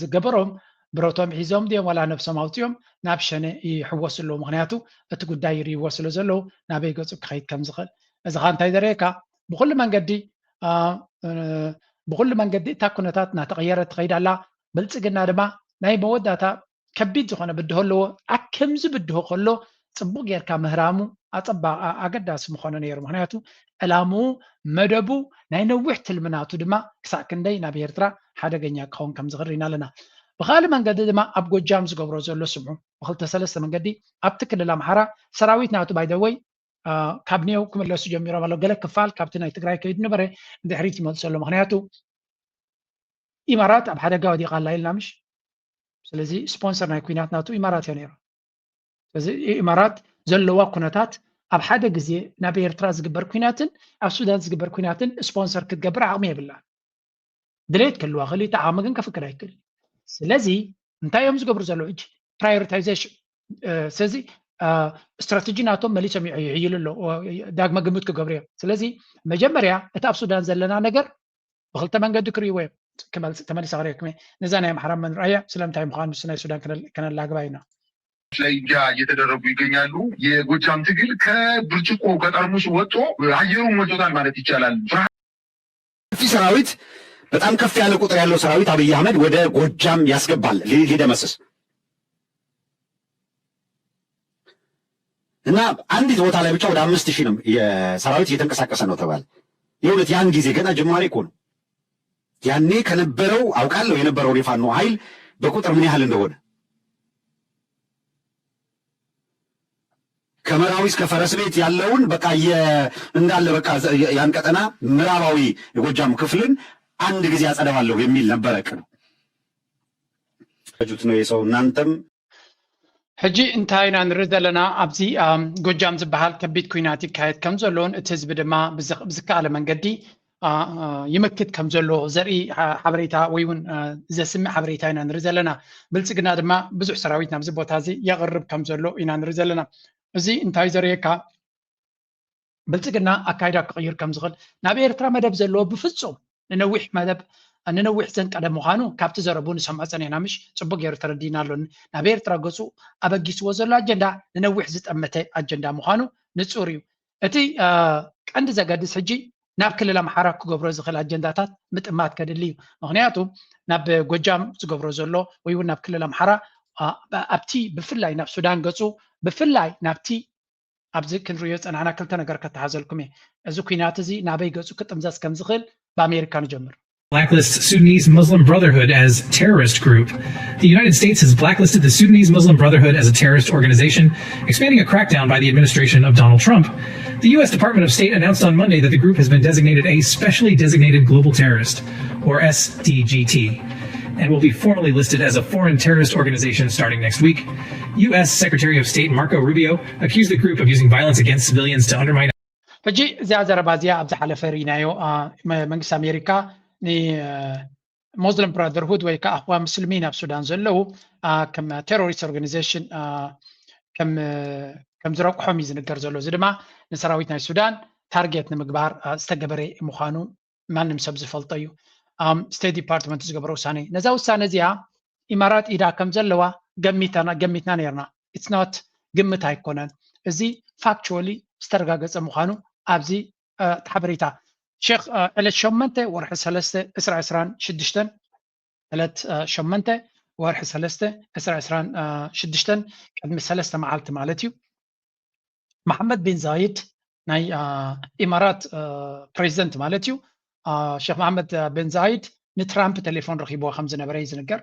ዝገበሮም ብረቶም ሒዞም ድዮም ዋላ ነብሶም ኣውፂኦም ናብ ሸነ ይሕወሱ ኣለዉ። ምክንያቱ እቲ ጉዳይ ይርእይዎ ስለ ዘለዉ ናበይ ገፁ ክኸይድ ከም ዝኽእል። እዚ ኸ እንታይ ዘርእየካ? ብኩሉ መንገዲ ብኩሉ መንገዲ እታ ኩነታት እናተቐየረት ትኸይድ ኣላ። ብልፅግና ድማ ናይ መወዳእታ ከቢድ ዝኾነ ብድሆ ኣለዎ። ኣብ ከምዚ ብድሆ ከሎ ፅቡቅ ጌርካ ምህራሙ ኣፀባ ኣገዳሲ ምኾነ ነይሩ። ምክንያቱ ዕላምኡ መደቡ ናይ ነዊሕ ትልሚ ናቱ ድማ ክሳዕ ክንደይ ናብ ኤርትራ ሓደገኛ ክኸውን ከም ዝኽእል ርኢና ኣለና። ብኻልእ መንገዲ ድማ ኣብ ጎጃም ዝገብሮ ዘሎ ስምዑ ብክልተ ሰለስተ መንገዲ ኣብቲ ክልል ኣምሓራ ሰራዊት ናቱ ባይደወይ ካብ ኔው ክምለሱ ጀሚሮም ኣለዉ። ገለ ክፋል ካብቲ ናይ ትግራይ ከይዱ ነበረ ንድሕሪት ይመልሱ ኣሎ። ምክንያቱ ኢማራት ኣብ ሓደጋ ወዲቓ ኣላ ኢልና ምሽ? ስለዚ ስፖንሰር ናይ ኩናት ናቱ ኢማራት እያ ነይሩ። ስለዚ ኢማራት ዘለዋ ኩነታት ኣብ ሓደ ግዜ ናብ ኤርትራ ዝግበር ኩናትን ኣብ ሱዳን ዝግበር ኩናትን ስፖንሰር ክትገብር ዓቕሚ የብላን። ድሌት ክህልዋ ክእል እቲ ዓቕሚ ግን ከፍቅድ ኣይክእል። ስለዚ እንታይ እዮም ዝገብሩ ዘለዉ ሕጂ? ፕራዮሪታይዜሽን። ስለዚ ስትራተጂ ናቶም መሊሶም ይሕይሉ ኣለዉ። ዳግመ ግምት ክገብሩ እዮም። ስለዚ መጀመርያ እቲ ኣብ ሱዳን ዘለና ነገር ብክልተ መንገዲ ክርእይዎ እዮም። ተመሊሰ ክርእየኩም እየ። ነዛ ናይ ኣምሓራ መን ረኣያ ስለምንታይ ምዃኑ ምስ ናይ ሱዳን ከነላግባ ኢና። ላይ ውጊያ እየተደረጉ ይገኛሉ። የጎጃም ትግል ከብርጭቆ ከጠርሙስ ወጦ አየሩን ሞልቶታል ማለት ይቻላል። ሰፊ ሰራዊት፣ በጣም ከፍ ያለ ቁጥር ያለው ሰራዊት አብይ አህመድ ወደ ጎጃም ያስገባል ሊደመስስ እና አንዲት ቦታ ላይ ብቻ ወደ አምስት ሺህ ነው የሰራዊት እየተንቀሳቀሰ ነው ተባለ። የእውነት ያን ጊዜ ገና ጅማሬ እኮ ነው። ያኔ ከነበረው አውቃለሁ የነበረውን የፋኖ ኃይል በቁጥር ምን ያህል እንደሆነ ከመራዊ እስከ ፈረስ ቤት ያለውን በቃ እንዳለ በቃ ያን ቀጠና ምዕራባዊ የጎጃም ክፍልን አንድ ጊዜ አጸደዋለሁ የሚል ነበረ እቅዱ። ጁት ነው የሰው እናንተም ሕጂ እንታይ ኢና ንርኢ ዘለና? ኣብዚ ጎጃም ዝበሃል ከቢድ ኩናት ይካየድ ከም ዘሎን እቲ ህዝቢ ድማ ብዝከኣለ መንገዲ ይመክት ከም ዘሎ ዘርኢ ሓበሬታ ወይ እውን ዘስምዕ ሓበሬታ ኢና ንርኢ ዘለና። ብልፅግና ድማ ብዙሕ ሰራዊት ናብዚ ቦታ እዚ የቕርብ ከም ዘሎ ኢና ንርኢ ዘለና። እዚ እንታይ ዘርእየካ? ብልፅግና ኣካይዳ ክቕይር ከም ዝኽእል ናብ ኤርትራ መደብ ዘለዎ ብፍፁም ንነዊሕ መደብ ንነዊሕ ዘንቀደ ምዃኑ ካብቲ ዘረቡ ንሰምዖ ፀኒሕና ምሽ ፅቡቅ ገይሩ ተረዲእና ኣሎ። ናብ ኤርትራ ገፁ ኣበጊስዎ ዘሎ ኣጀንዳ ንነዊሕ ዝጠመተ ኣጀንዳ ምዃኑ ንፁር እዩ። እቲ ቀንዲ ዘገድስ ሕጂ ናብ ክልል ኣምሓራ ክገብሮ ዝኽእል ኣጀንዳታት ምጥማት ከድሊ እዩ። ምክንያቱ ናብ ጎጃም ዝገብሮ ዘሎ ወይ እውን ናብ ክልል ኣምሓራ ኣብቲ ብፍላይ ናብ ሱዳን ገፁ ብፍላይ ናብቲ ኣብዚ ክንሪኦ ዝፀናሕና ክልተ ነገር ከተሓዘልኩም እየ። እዚ ኩናት እዚ ናበይ ገፁ ክጥምዘዝ ከም ዝኽእል ብኣሜሪካ ንጀምር። Blacklists Sudanese Muslim Brotherhood as terrorist group. The United States has blacklisted the Sudanese Muslim Brotherhood as a terrorist organization, expanding a crackdown by the administration of Donald Trump. The U S Department of State announced on Monday that the group has been designated a specially designated global terrorist, or S D G T, and will be formally listed as a foreign terrorist organization starting next week. U S Secretary of State Marco Rubio accused the group of using violence against civilians to undermine ሕጂ እዚኣ ዘረባ እዚኣ ኣብ ዝሓለፈ ርኢናዮ። መንግስቲ ኣሜሪካ ንሞስሊም ብራደርሁድ ወይ ከዓ ኣኽዋ ምስልሚን ኣብ ሱዳን ዘለዉ ከም ቴሮሪስት ኦርጋኒዜሽን ከም ዝረቁሖም እዩ ዝንገር ዘሎ። እዚ ድማ ንሰራዊት ናይ ሱዳን ታርጌት ንምግባር ዝተገበረ ምዃኑ ማንም ሰብ ዝፈልጦ እዩ። ስቴት ዲፓርትመንት ዝገበረ ውሳነ እዩ። ነዛ ውሳነ እዚኣ ኢማራት ኢዳ ከም ዘለዋ ገሚትና ነርና። ኢትስ ኖት ግምት ኣይኮነን፣ እዚ ፋክቹዋሊ ዝተረጋገፀ ምዃኑ ኣብዚ ሓበሬታ ሸክ ዕለት ሸመንተ ወርሒ ሰለስተ ዕስራ ዕስራን ሽዱሽተን ዕለት ሸመንተ ወርሒ ሰለስተ ዕስራ ዕስራን ሽዱሽተን ቅድሚ ሰለስተ መዓልቲ ማለት እዩ። መሓመድ ቢን ዛይድ ናይ ኢማራት ፕሬዚደንት ማለት እዩ። ሸክ መሓመድ ቢን ዛይድ ንትራምፕ ቴሌፎን ረኪብዎ ከም ዝነበረ እዩ ዝንገር።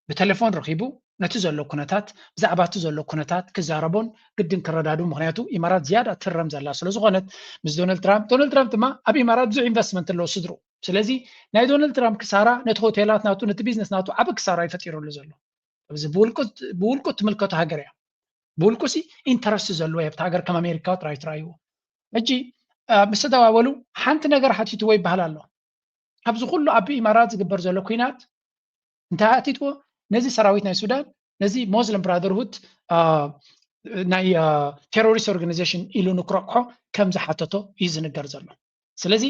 ብቴሌፎን ረኪቡ ነቲ ዘሎ ኩነታት ብዛዕባ እቲ ዘሎ ኩነታት ክዛረቦን ግድን ክረዳዱ፣ ምክንያቱ ኢማራት ዝያዳ ትረም ዘላ ስለ ዝኾነት ምስ ዶናልድ ትራምፕ። ዶናልድ ትራምፕ ድማ ኣብ ኢማራት ብዙሕ ኢንቨስትመንት ኣለዎ ስድሩ። ስለዚ ናይ ዶናልድ ትራምፕ ክሳራ ነቲ ሆቴላት ናቱ ነቲ ቢዝነስ ናቱ ዓቢ ክሳራ ይፈጢረሉ ዘሎ። እዚ ብውልቁ ትምልከቶ ሃገር እያ። ብውልቁ ሲ ኢንተረስት ዘለዎ ኣብቲ ሃገር ከም ኣሜሪካ ጥራይ ትረኣይዎ። ሕጂ ምስ ተደዋወሉ ሓንቲ ነገር ሓቲትዎ ይበሃል ኣሎ። ካብዚ ኩሉ ኣብ ኢማራት ዝግበር ዘሎ ኩናት እንታይ ሓቲትዎ? ነዚ ሰራዊት ናይ ሱዳን ነዚ ሞስሊም ብራደርሁድ ናይ ቴሮሪስት ኦርጋናይዜሽን ኢሉ ንክረቅሖ ከም ዝሓተቶ እዩ ዝንገር ዘሎ። ስለዚ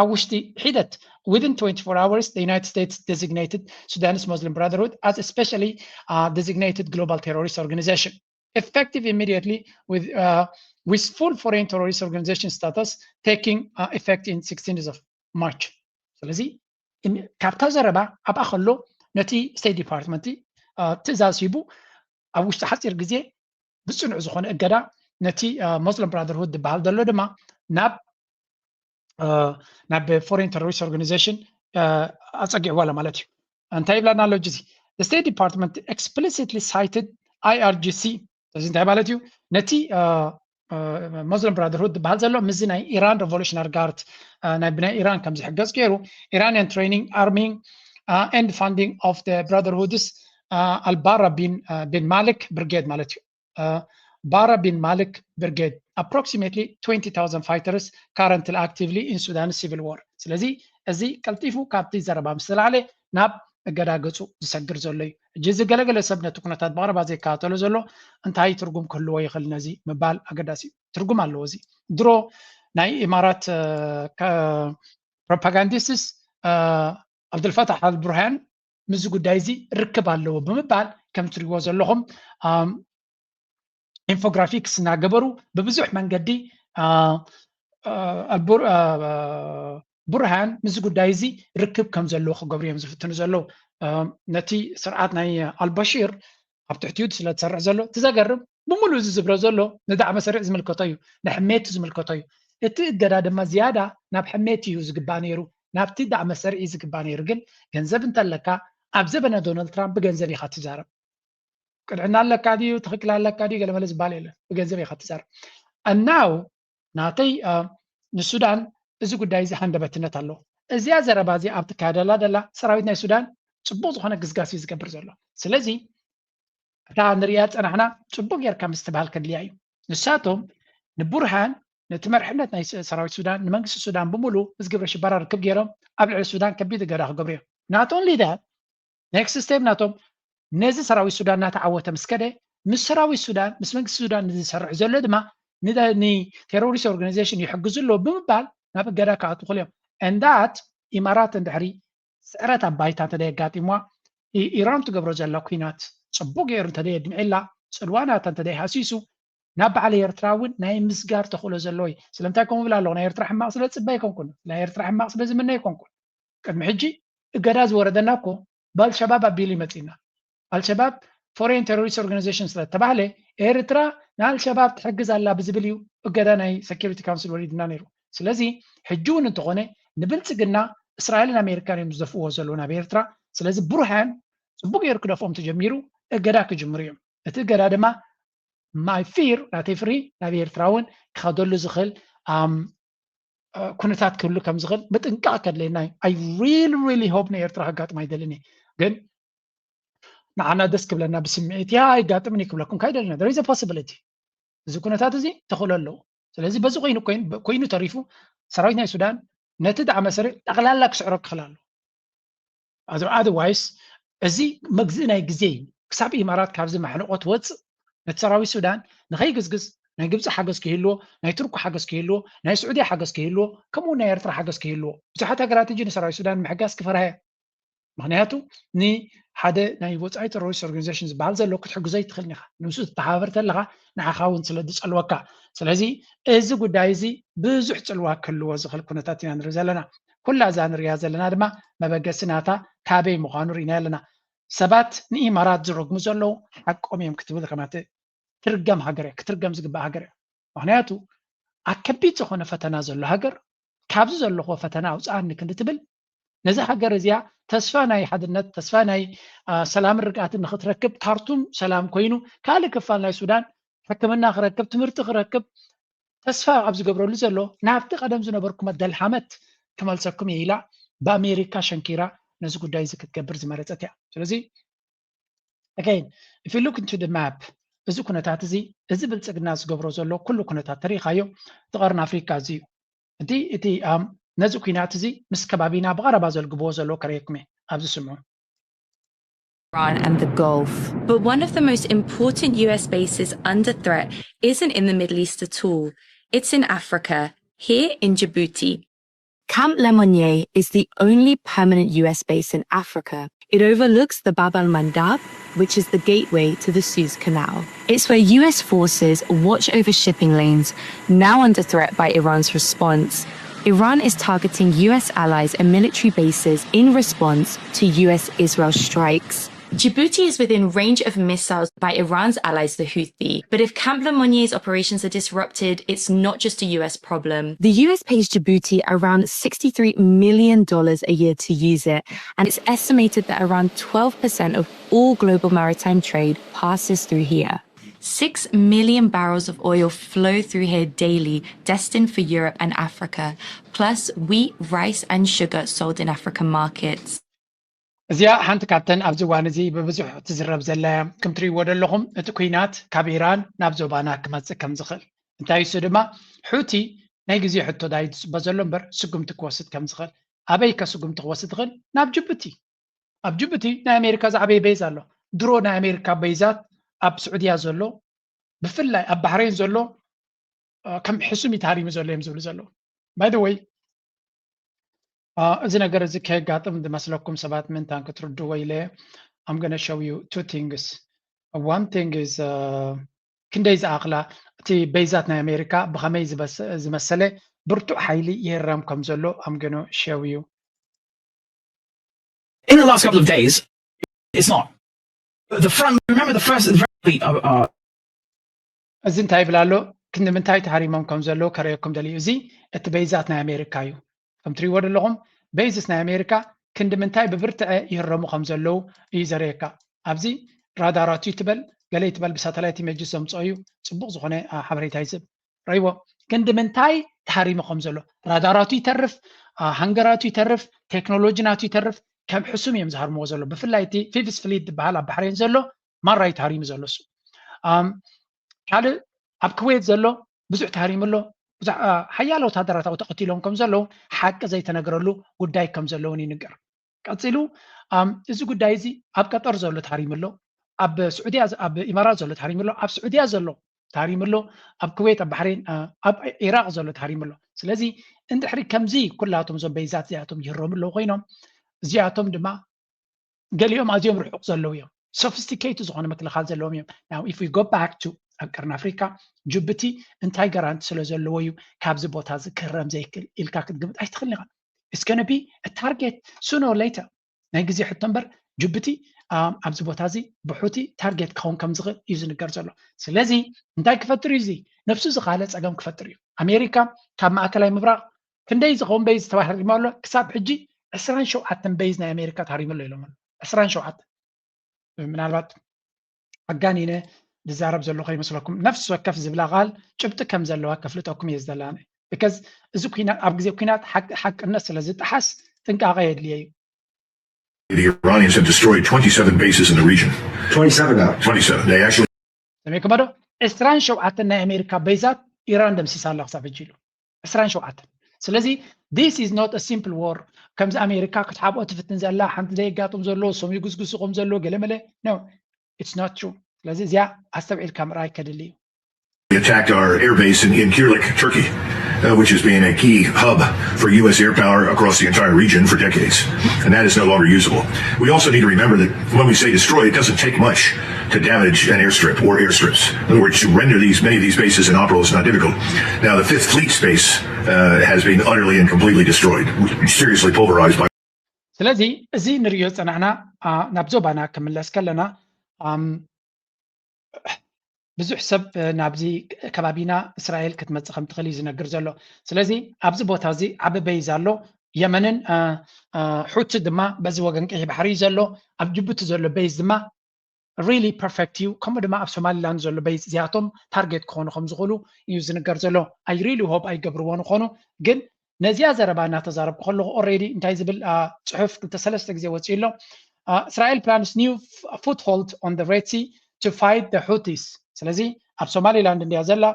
ኣብ ውሽጢ ሒደት within twenty-four hours the United States designated Sudanese Muslim Brotherhood as a specially uh, designated global terrorist organization effective immediately with uh, with full foreign terrorist organization status taking uh, effect in sixteenth of March. ስለዚ ካብታ ዘረባ ኣብኣ ከሎ ነቲ ስቴት ዲፓርትመንት ትእዛዝ ሂቡ ኣብ ውሽጢ ሓፂር ግዜ ብፅኑዕ ዝኾነ እገዳ ነቲ ሞስሊም ብራደርሁድ ዝበሃል ዘሎ ድማ ናብ ናብ ፎሬን ቴሮሪስት ኦርጋናይዜሽን ኣፀጊዕዎ ኣሎ ማለት እዩ። እንታይ ይብለና ኣሎ ሕጂ? The State Department explicitly cited I R G C። እዚ እንታይ ማለት እዩ? ነቲ ሞስሊም ብራደርሁድ ዝበሃል ዘሎ ምስዚ ናይ ኢራን ሬቮሉሽነሪ ጋርድ ናይ ብናይ ኢራን ከም ዝሕገዝ ገይሩ Iranian training, arming and funding of the brotherhoods ኣልባራ ቢን ቢን ማሊክ ብርጌድ ማለት እዩ። ባራ ቢን ማሊክ ብርጌድ approximately twenty thousand fighters currently actively in Sudan civil war። ስለዚ እዚ ቀልጢፉ ካብቲ ዘረባ ምስ ተላዕለ ናብ እገዳ ገጹ ዝሰግር ዘሎ እዩ። ሕጂ እዚ ገለገለ ሰብ ነቲ ኩነታት ብቐረባ ዘይከታተሎ ዘሎ እንታይ ትርጉም ክህልዎ ይኽእል ነዚ ምባል ኣገዳሲ እዩ። ትርጉም ኣለዎ። እዚ ድሮ ናይ ኢማራት ፕሮፓጋንዲስትስ ኣብዱልፈታሕ ኣልቡርሃን ምስዚ ጉዳይ እዚ ርክብ ኣለዎ ብምባል ከም ትሪእዎ ዘለኹም ኢንፎግራፊክስ እናገበሩ ብብዙሕ መንገዲ ቡርሃን ምስዚ ጉዳይ እዚ ርክብ ከም ዘለዎ ክገብሩ እዮም ዝፍትኑ ዘለዉ። ነቲ ስርዓት ናይ ኣልባሽር ኣብ ትሕቲኡ ስለ ዝሰርሕ ዘሎ እቲ ዘገርም ብምሉእ እዚ ዝብሎ ዘሎ ንዳዕመ ሰሪዕ ዝምልከቶ እዩ፣ ንሕሜት ዝምልከቶ እዩ። እቲ እገዳ ድማ ዝያዳ ናብ ሕሜት እዩ ዝግባእ ነይሩ፣ ናብቲ ዳዕመ ሰሪዕ እዩ ዝግባእ ነይሩ። ግን ገንዘብ እንተለካ ኣብ ዘበነ ዶናልድ ትራምፕ ብገንዘብ ኢኻ ትዛረብ። ቅንዕና ኣለካ ድዩ ትኽክል ኣለካ ድዩ ገለመለ ዝበሃል የለን፣ ብገንዘብ ኢኻ ትዛረብ። And now ናተይ ንሱዳን እዚ ጉዳይ እዚ ሃንደበትነት ኣለዎ። እዚኣ ዘረባ እዚ ኣብ ትካየደላ ደላ ሰራዊት ናይ ሱዳን ፅቡቅ ዝኾነ ግስጋስ እዩ ዝገብር ዘሎ። ስለዚ እታ ንሪኣ ዝፀናሕና ፅቡቅ ጌርካ ምስትብሃል ከድልያ እዩ። ንሳቶም ንቡርሃን ነቲ መርሕነት ናይ ሰራዊት ሱዳን ንመንግስቲ ሱዳን ብምሉ ምስ ግብረ ሽበራ ርክብ ገይሮም ኣብ ልዕሊ ሱዳን ከቢድ እገዳ ክገብሩ እዮም። Not only that next step ናቶም ነዚ ሰራዊት ሱዳን እናተዓወተ ምስ ከደ ምስ ሰራዊት ሱዳን ምስ መንግስቲ ሱዳን ዝሰርሕ ዘሎ ድማ ንቴሮሪስት ኦርጋናይዜሽን ይሕግዙ ኣለዉ ብምባል ናብ እገዳ ክኣትዉ ክእሉ እዮም። And that ኢማራት እንድሕሪ ስዕረት ኣብ ባይታ እንተደየጋጢምዋ ኢራን ትገብሮ ዘላ ኩናት ፅቡቅ ገይሩ እንተደየድምዒላ ፅልዋ ናታ እንተደይሃሲሱ ናብ በዓል ኤርትራ እውን ናይ ምስጋር ተኽእሎ ዘለዎ እዩ። ስለምንታይ ከምኡ ብል ኣለኹ? ናይ ኤርትራ ሕማቕ ስለ ዝፅበ ኣይኮንኩን፣ ናይ ኤርትራ ሕማቕ ስለ ዝምነ ኣይኮንኩን። ቅድሚ ሕጂ እገዳ ዝወረደና እኮ ብኣልሸባብ ኣቢሉ ይመፅና። ኣልሸባብ ፎሬን ቴሮሪስት ኦርጋናይዜሽን ስለ ዝተባህለ ኤርትራ ንኣልሸባብ ትሕግዝ ኣላ ብዝብል እዩ እገዳ ናይ ሴኪሪቲ ካውንስል ወሪድና ነይሩ። ስለዚ ሕጂ እውን እንተኾነ ንብልፅግና እስራኤልን ኣሜሪካን እዮም ዝደፍእዎ ዘለዉ ናብ ኤርትራ። ስለዚ ቡርሃን ፅቡቅ ገይሩ ክደፍኦም ተጀሚሩ እገዳ ክጅምሩ እዮም። እቲ እገዳ ድማ my fear ናተይ ፍርሂ ናብ ኤርትራ እውን ክኸደሉ ዝኽእል ኩነታት ክህሉ ከም ዝኽእል ምጥንቃቕ ከድለየና እዩ። I really really hope ንኤርትራ ከጋጥም ኣይደልን እየ። ግን ንዓና ደስ ክብለና ብስምዒት ያ ኣይጋጥምን እዩ ክብለኩም ካይደልና there is a possibility እዚ ኩነታት እዚ ተኽእሎ ኣለዎ። ስለዚ በዚ ኮይኑ ኮይኑ ተሪፉ ሰራዊት ናይ ሱዳን ነቲ ዳዕመ ሰሪዕ ጠቕላላ ክስዕሮ ክኽእል ኣለዎ። Otherwise እዚ መግዝኢ ናይ ግዜ እዩ። ክሳብ ኢማራት ካብዚ ማሕንቆ ትወፅእ ነቲ ሰራዊት ሱዳን ንኸይግዝግዝ ናይ ግብፂ ሓገዝ ክህልዎ፣ ናይ ቱርኩ ሓገዝ ክህልዎ፣ ናይ ስዑድያ ሓገዝ ክህልዎ፣ ከምኡ ናይ ኤርትራ ሓገዝ ክህልዎ። ብዙሓት ሃገራት እጂ ንሰራዊት ሱዳን ምሕጋዝ ክፈርሃ እየ። ምክንያቱ ንሓደ ናይ ወፃኢ ቴሮሪስት ኦርጋኒዜሽን ዝበሃል ዘሎ ክትሕግዞ ይትኽእል ኢኻ። ንምሱ ትተሓባበር ተለኻ ንዓኻ እውን ስለ ዝፀልወካ። ስለዚ እዚ ጉዳይ እዚ ብዙሕ ፅልዋ ክህልዎ ዝኽእል ኩነታት ኢና ንርኢ ዘለና። ኩላ እዛ ንሪኣ ዘለና ድማ መበገሲ ናታ ካበይ ምዃኑ ርኢና ኣለና። ሰባት ንኢማራት ዝረግሙ ዘለዉ ሓቆም እዮም ክትብል ከማተ ትርገም ሃገር እያ ክትርገም ዝግባእ ሃገር እያ። ምክንያቱ ኣብ ከቢድ ዝኾነ ፈተና ዘሎ ሃገር ካብዚ ዘለኹዎ ፈተና ኣውፅኣኒ ክንዲ ትብል ነዚ ሃገር እዚኣ ተስፋ ናይ ሓድነት ተስፋ ናይ ሰላምን ርግኣትን ንክትረክብ ካርቱም ሰላም ኮይኑ ካልእ ክፋል ናይ ሱዳን ሕክምና ክረክብ ትምህርቲ ክረክብ ተስፋ ኣብ ዝገብረሉ ዘሎ ናብቲ ቀደም ዝነበርኩም ኣደልሓመት ክመልሰኩም እየ ኢላ ብኣሜሪካ ሸንኪራ ነዚ ጉዳይ እዚ ክትገብር ዝመረፀት እያ። ስለዚ again if you look into the map እዚ ኩነታት እዚ እዚ ብልፅግና ዝገብሮ ዘሎ ኩሉ ኩነታት ተሪኢኻዮ እቲ ቀርኒ ኣፍሪካ እዚ እዩ። እቲ እቲ ነዚ ኩናት እዚ ምስ ከባቢና ብቐረባ ዘልግብዎ ዘለዉ ከርእየኩም እየ ኣብዚ ስምዑ። Iran and the Gulf. But one of the most important U S bases under threat isn't in the Middle East at all. It's in Africa, here in Djibouti. Camp Lemonnier is the only permanent U S base in Africa. It overlooks the Bab al Mandab, which is the gateway to the Suez Canal. It's where U S forces watch over shipping lanes, now under threat by Iran's response. Iran is targeting U S allies and military bases in response to U S Israel strikes. Djibouti is within range of missiles by Iran's allies, the Houthi. But if Camp Lemonnier's operations are disrupted, it's not just a U S problem. The U S pays Djibouti around sixty-three million dollars a year to use it, and it's estimated that around twelve percent of all global maritime trade passes through here. Six million barrels of oil flow through here daily, destined for Europe and Africa, plus wheat, rice, and sugar sold in African markets. እዚኣ ሓንቲ ካብተን ኣብዚ እዋን እዚ ብብዙሕ ትዝረብ ዘላ እያ። ከም ትርእይዎ ዘለኹም እቲ ኩናት ካብ ኢራን ናብ ዞባና ክመፅእ ከም ዝኽእል እንታይ እሱ ድማ ሑቲ ናይ ግዜ ሕቶ ዳይ ዝፅበ ዘሎ እምበር ስጉምቲ ክወስድ ከም ዝኽእል ኣበይ ከ ስጉምቲ ክወስድ ይኽእል ናብ ጅቡቲ ኣብ ጅቡቲ ናይ ኣሜሪካ ዝዓበየ ቤዝ ኣሎ ድሮ ናይ ኣሜሪካ ቤዛት ኣብ ስዑድያ ዘሎ ብፍላይ ኣብ ባሕሬን ዘሎ ከም ሕሱም እዩ ተሃሪሙ ዘሎ እዮም ዝብሉ ዘለዉ by the way እዚ ነገር እዚ ከየጋጥም ዝመስለኩም ሰባት ምንታን ክትርድዎ ኢለ I'm gonna show you two things one thing is ክንደይ ዝኣኽላ እቲ ቤዛት ናይ ኣሜሪካ ብኸመይ ዝመሰለ ብርቱዕ ሓይሊ ይህረም ከም ዘሎ I'm gonna show you in the last couple of days it's not the front remember the first the front uh, uh, እዚ እንታይ ይብል ኣሎ ክንዲ ምንታይ ተሃሪሞም ከም ዘለዉ ከርእየኩም ደልዩ እዚ እቲ ቤዛት ናይ ኣሜሪካ እዩ ከም ትሪእዎ ዘለኹም ቤዝስ ናይ ኣሜሪካ ክንዲ ምንታይ ብብርትዐ ይህረሙ ከም ዘለዉ እዩ ዘርእየካ ኣብዚ ራዳራቱ ይትበል ገለ ይትበል ብሳተላይት ኢሜጅስ ዘምፅኦ እዩ ፅቡቅ ዝኾነ ሓበሬታ ይዝብ ረይዎ ክንዲ ምንታይ ተሃሪሙ ከም ዘሎ ራዳራቱ ይተርፍ ሃንገራቱ ይተርፍ ቴክኖሎጂ ናቱ ይተርፍ ከም ሕሱም እዮም ዝሃርምዎ ዘሎ ብፍላይ እቲ ፊፍስ ፍሊት ዝበሃል ኣብ ባሕሬን ዘሎ ማራ እዩ ተሃሪሙ ዘሎ እሱ ካልእ ኣብ ክዌት ዘሎ ብዙሕ ተሃሪሙ ኣሎ ሓያለ ወታደራት ኣብኡ ተቐቲሎም ከም ዘለዉ ሓቂ ዘይተነገረሉ ጉዳይ ከም ዘለውን ይንገር ቀፂሉ እዚ ጉዳይ እዚ ኣብ ቀጠር ዘሎ ተሃሪሙ ኣሎ ኣብ ስዑድያ ኣብ ኢማራት ዘሎ ተሃሪሙ ኣሎ ኣብ ስዑድያ ዘሎ ተሃሪሙ ኣሎ ኣብ ኩዌት ኣብ ባሕሬን ኣብ ኢራቅ ዘሎ ተሃሪሙ ኣሎ ስለዚ እንድሕሪ ከምዚ ኩላቶም እዞም በይዛት እዚኣቶም ይህረሙ ኣለዉ ኮይኖም እዚኣቶም ድማ ገሊኦም ኣዝዮም ርሑቕ ዘለዉ እዮም sophisticated ዝኾነ ምክልኻል ዘለዎም እዮም now if we go back to ኣብ ቀርኒ ኣፍሪካ ጅቡቲ እንታይ ጋራንቲ ስለ ዘለዎ እዩ ካብዚ ቦታ እዚ ክህረም ዘይክእል ኢልካ ክትግምት ኣይትኽእልን ኢኻ it's gonna be target sooner or later ናይ ግዜ ሕቶ እምበር ጅቡቲ ኣብዚ ቦታ እዚ ብሑቲ ታርጌት ክኸውን ከም ዝኽእል እዩ ዝንገር ዘሎ ስለዚ እንታይ ክፈጥር እዩ እዚ ነብሱ ዝኻለ ፀገም ክፈጥር እዩ ኣሜሪካ ካብ ማእከላይ ምብራቕ ክንደይ ዝኸውን በይዝ ተባህሪሙ ኣሎ ክሳብ ሕጂ ዕስራን ሸውዓተን በይዝ ናይ ኣሜሪካ ተሃሪሙ ኣሎ ኢሎም ኣሎ ዕስራን ሸውዓተን ምናልባት ኣጋኒነ ዝዛረብ ዘለኹ ይመስለኩም ነፍሲ ወከፍ ዝብላ ቃል ጭብጢ ከም ዘለዋ ከፍልጠኩም እየ ዝደላነ because እዚ ኩናት ኣብ ግዜ ኩናት ሓቅነት ስለ ዝጠሓስ ጥንቃቐ የድልየ እዩ The Iranians have destroyed twenty-seven bases in the region. twenty-seven now. twenty-seven. They actually ሰሚዕኩሞ ዶ ዕስራን ሸውዓተን ናይ ኣሜሪካ በይዛት ኢራን ደምሲሳ ኣላ ክሳብ ሕጂ ኢሉ ዕስራን ሸውዓተን ስለዚ this is not a simple war ከምዚ ኣሜሪካ ክትሓብኦ ትፍትን ዘላ ሓንቲ ዘየጋጥም ዘሎ ሰም ይጉስጉሱ ከም ዘሎ ገለ መለ no it's not true ስለዚ እዚኣ ኣስተብዒልካ ምርኣይ ከድሊ እዩ attacked our airbase in, in Kirlik, Turkey, uh, which has been a key hub for U S air power across the entire region for decades. And that is no longer usable. We also need to remember that when we say destroy, it doesn't take much to damage an airstrip or airstrips. In other words, to render these many of these bases inoperable is not difficult. Now, the Fifth Fleet space uh, has been utterly and completely destroyed, seriously pulverized by. ስለዚ እዚ ንሪኦ ዝፀናሕና ናብ ዞባና ክምለስ ከለና ብዙሕ ሰብ ናብዚ ከባቢና እስራኤል ክትመፅእ ከም ትኽእል እዩ ዝነግር ዘሎ። ስለዚ ኣብዚ ቦታ እዚ ዓቢ በይዝ ኣሎ። የመንን ሑቲ ድማ በዚ ወገን ቀይሕ ባሕሪ እዩ ዘሎ። ኣብ ጅቡቲ ዘሎ በይዝ ድማ really perfect እዩ። ከምኡ ድማ ኣብ ሶማሊላንድ ዘሎ በይዝ እዚኣቶም ታርጌት ክኾኑ ከም ዝኽእሉ እዩ ዝንገር ዘሎ። I really hope ኣይገብርዎን ይኾኑ። ግን ነዚኣ ዘረባ እናተዛረብኩ ከለኹ already እንታይ ዝብል ፅሑፍ ክልተ ሰለስተ ግዜ ወፂኡ ኣሎ። Israel plans new foothold on the Red Sea to fight the Houthis። ስለዚ ኣብ ሶማሊላንድ እንድያ ዘላ፣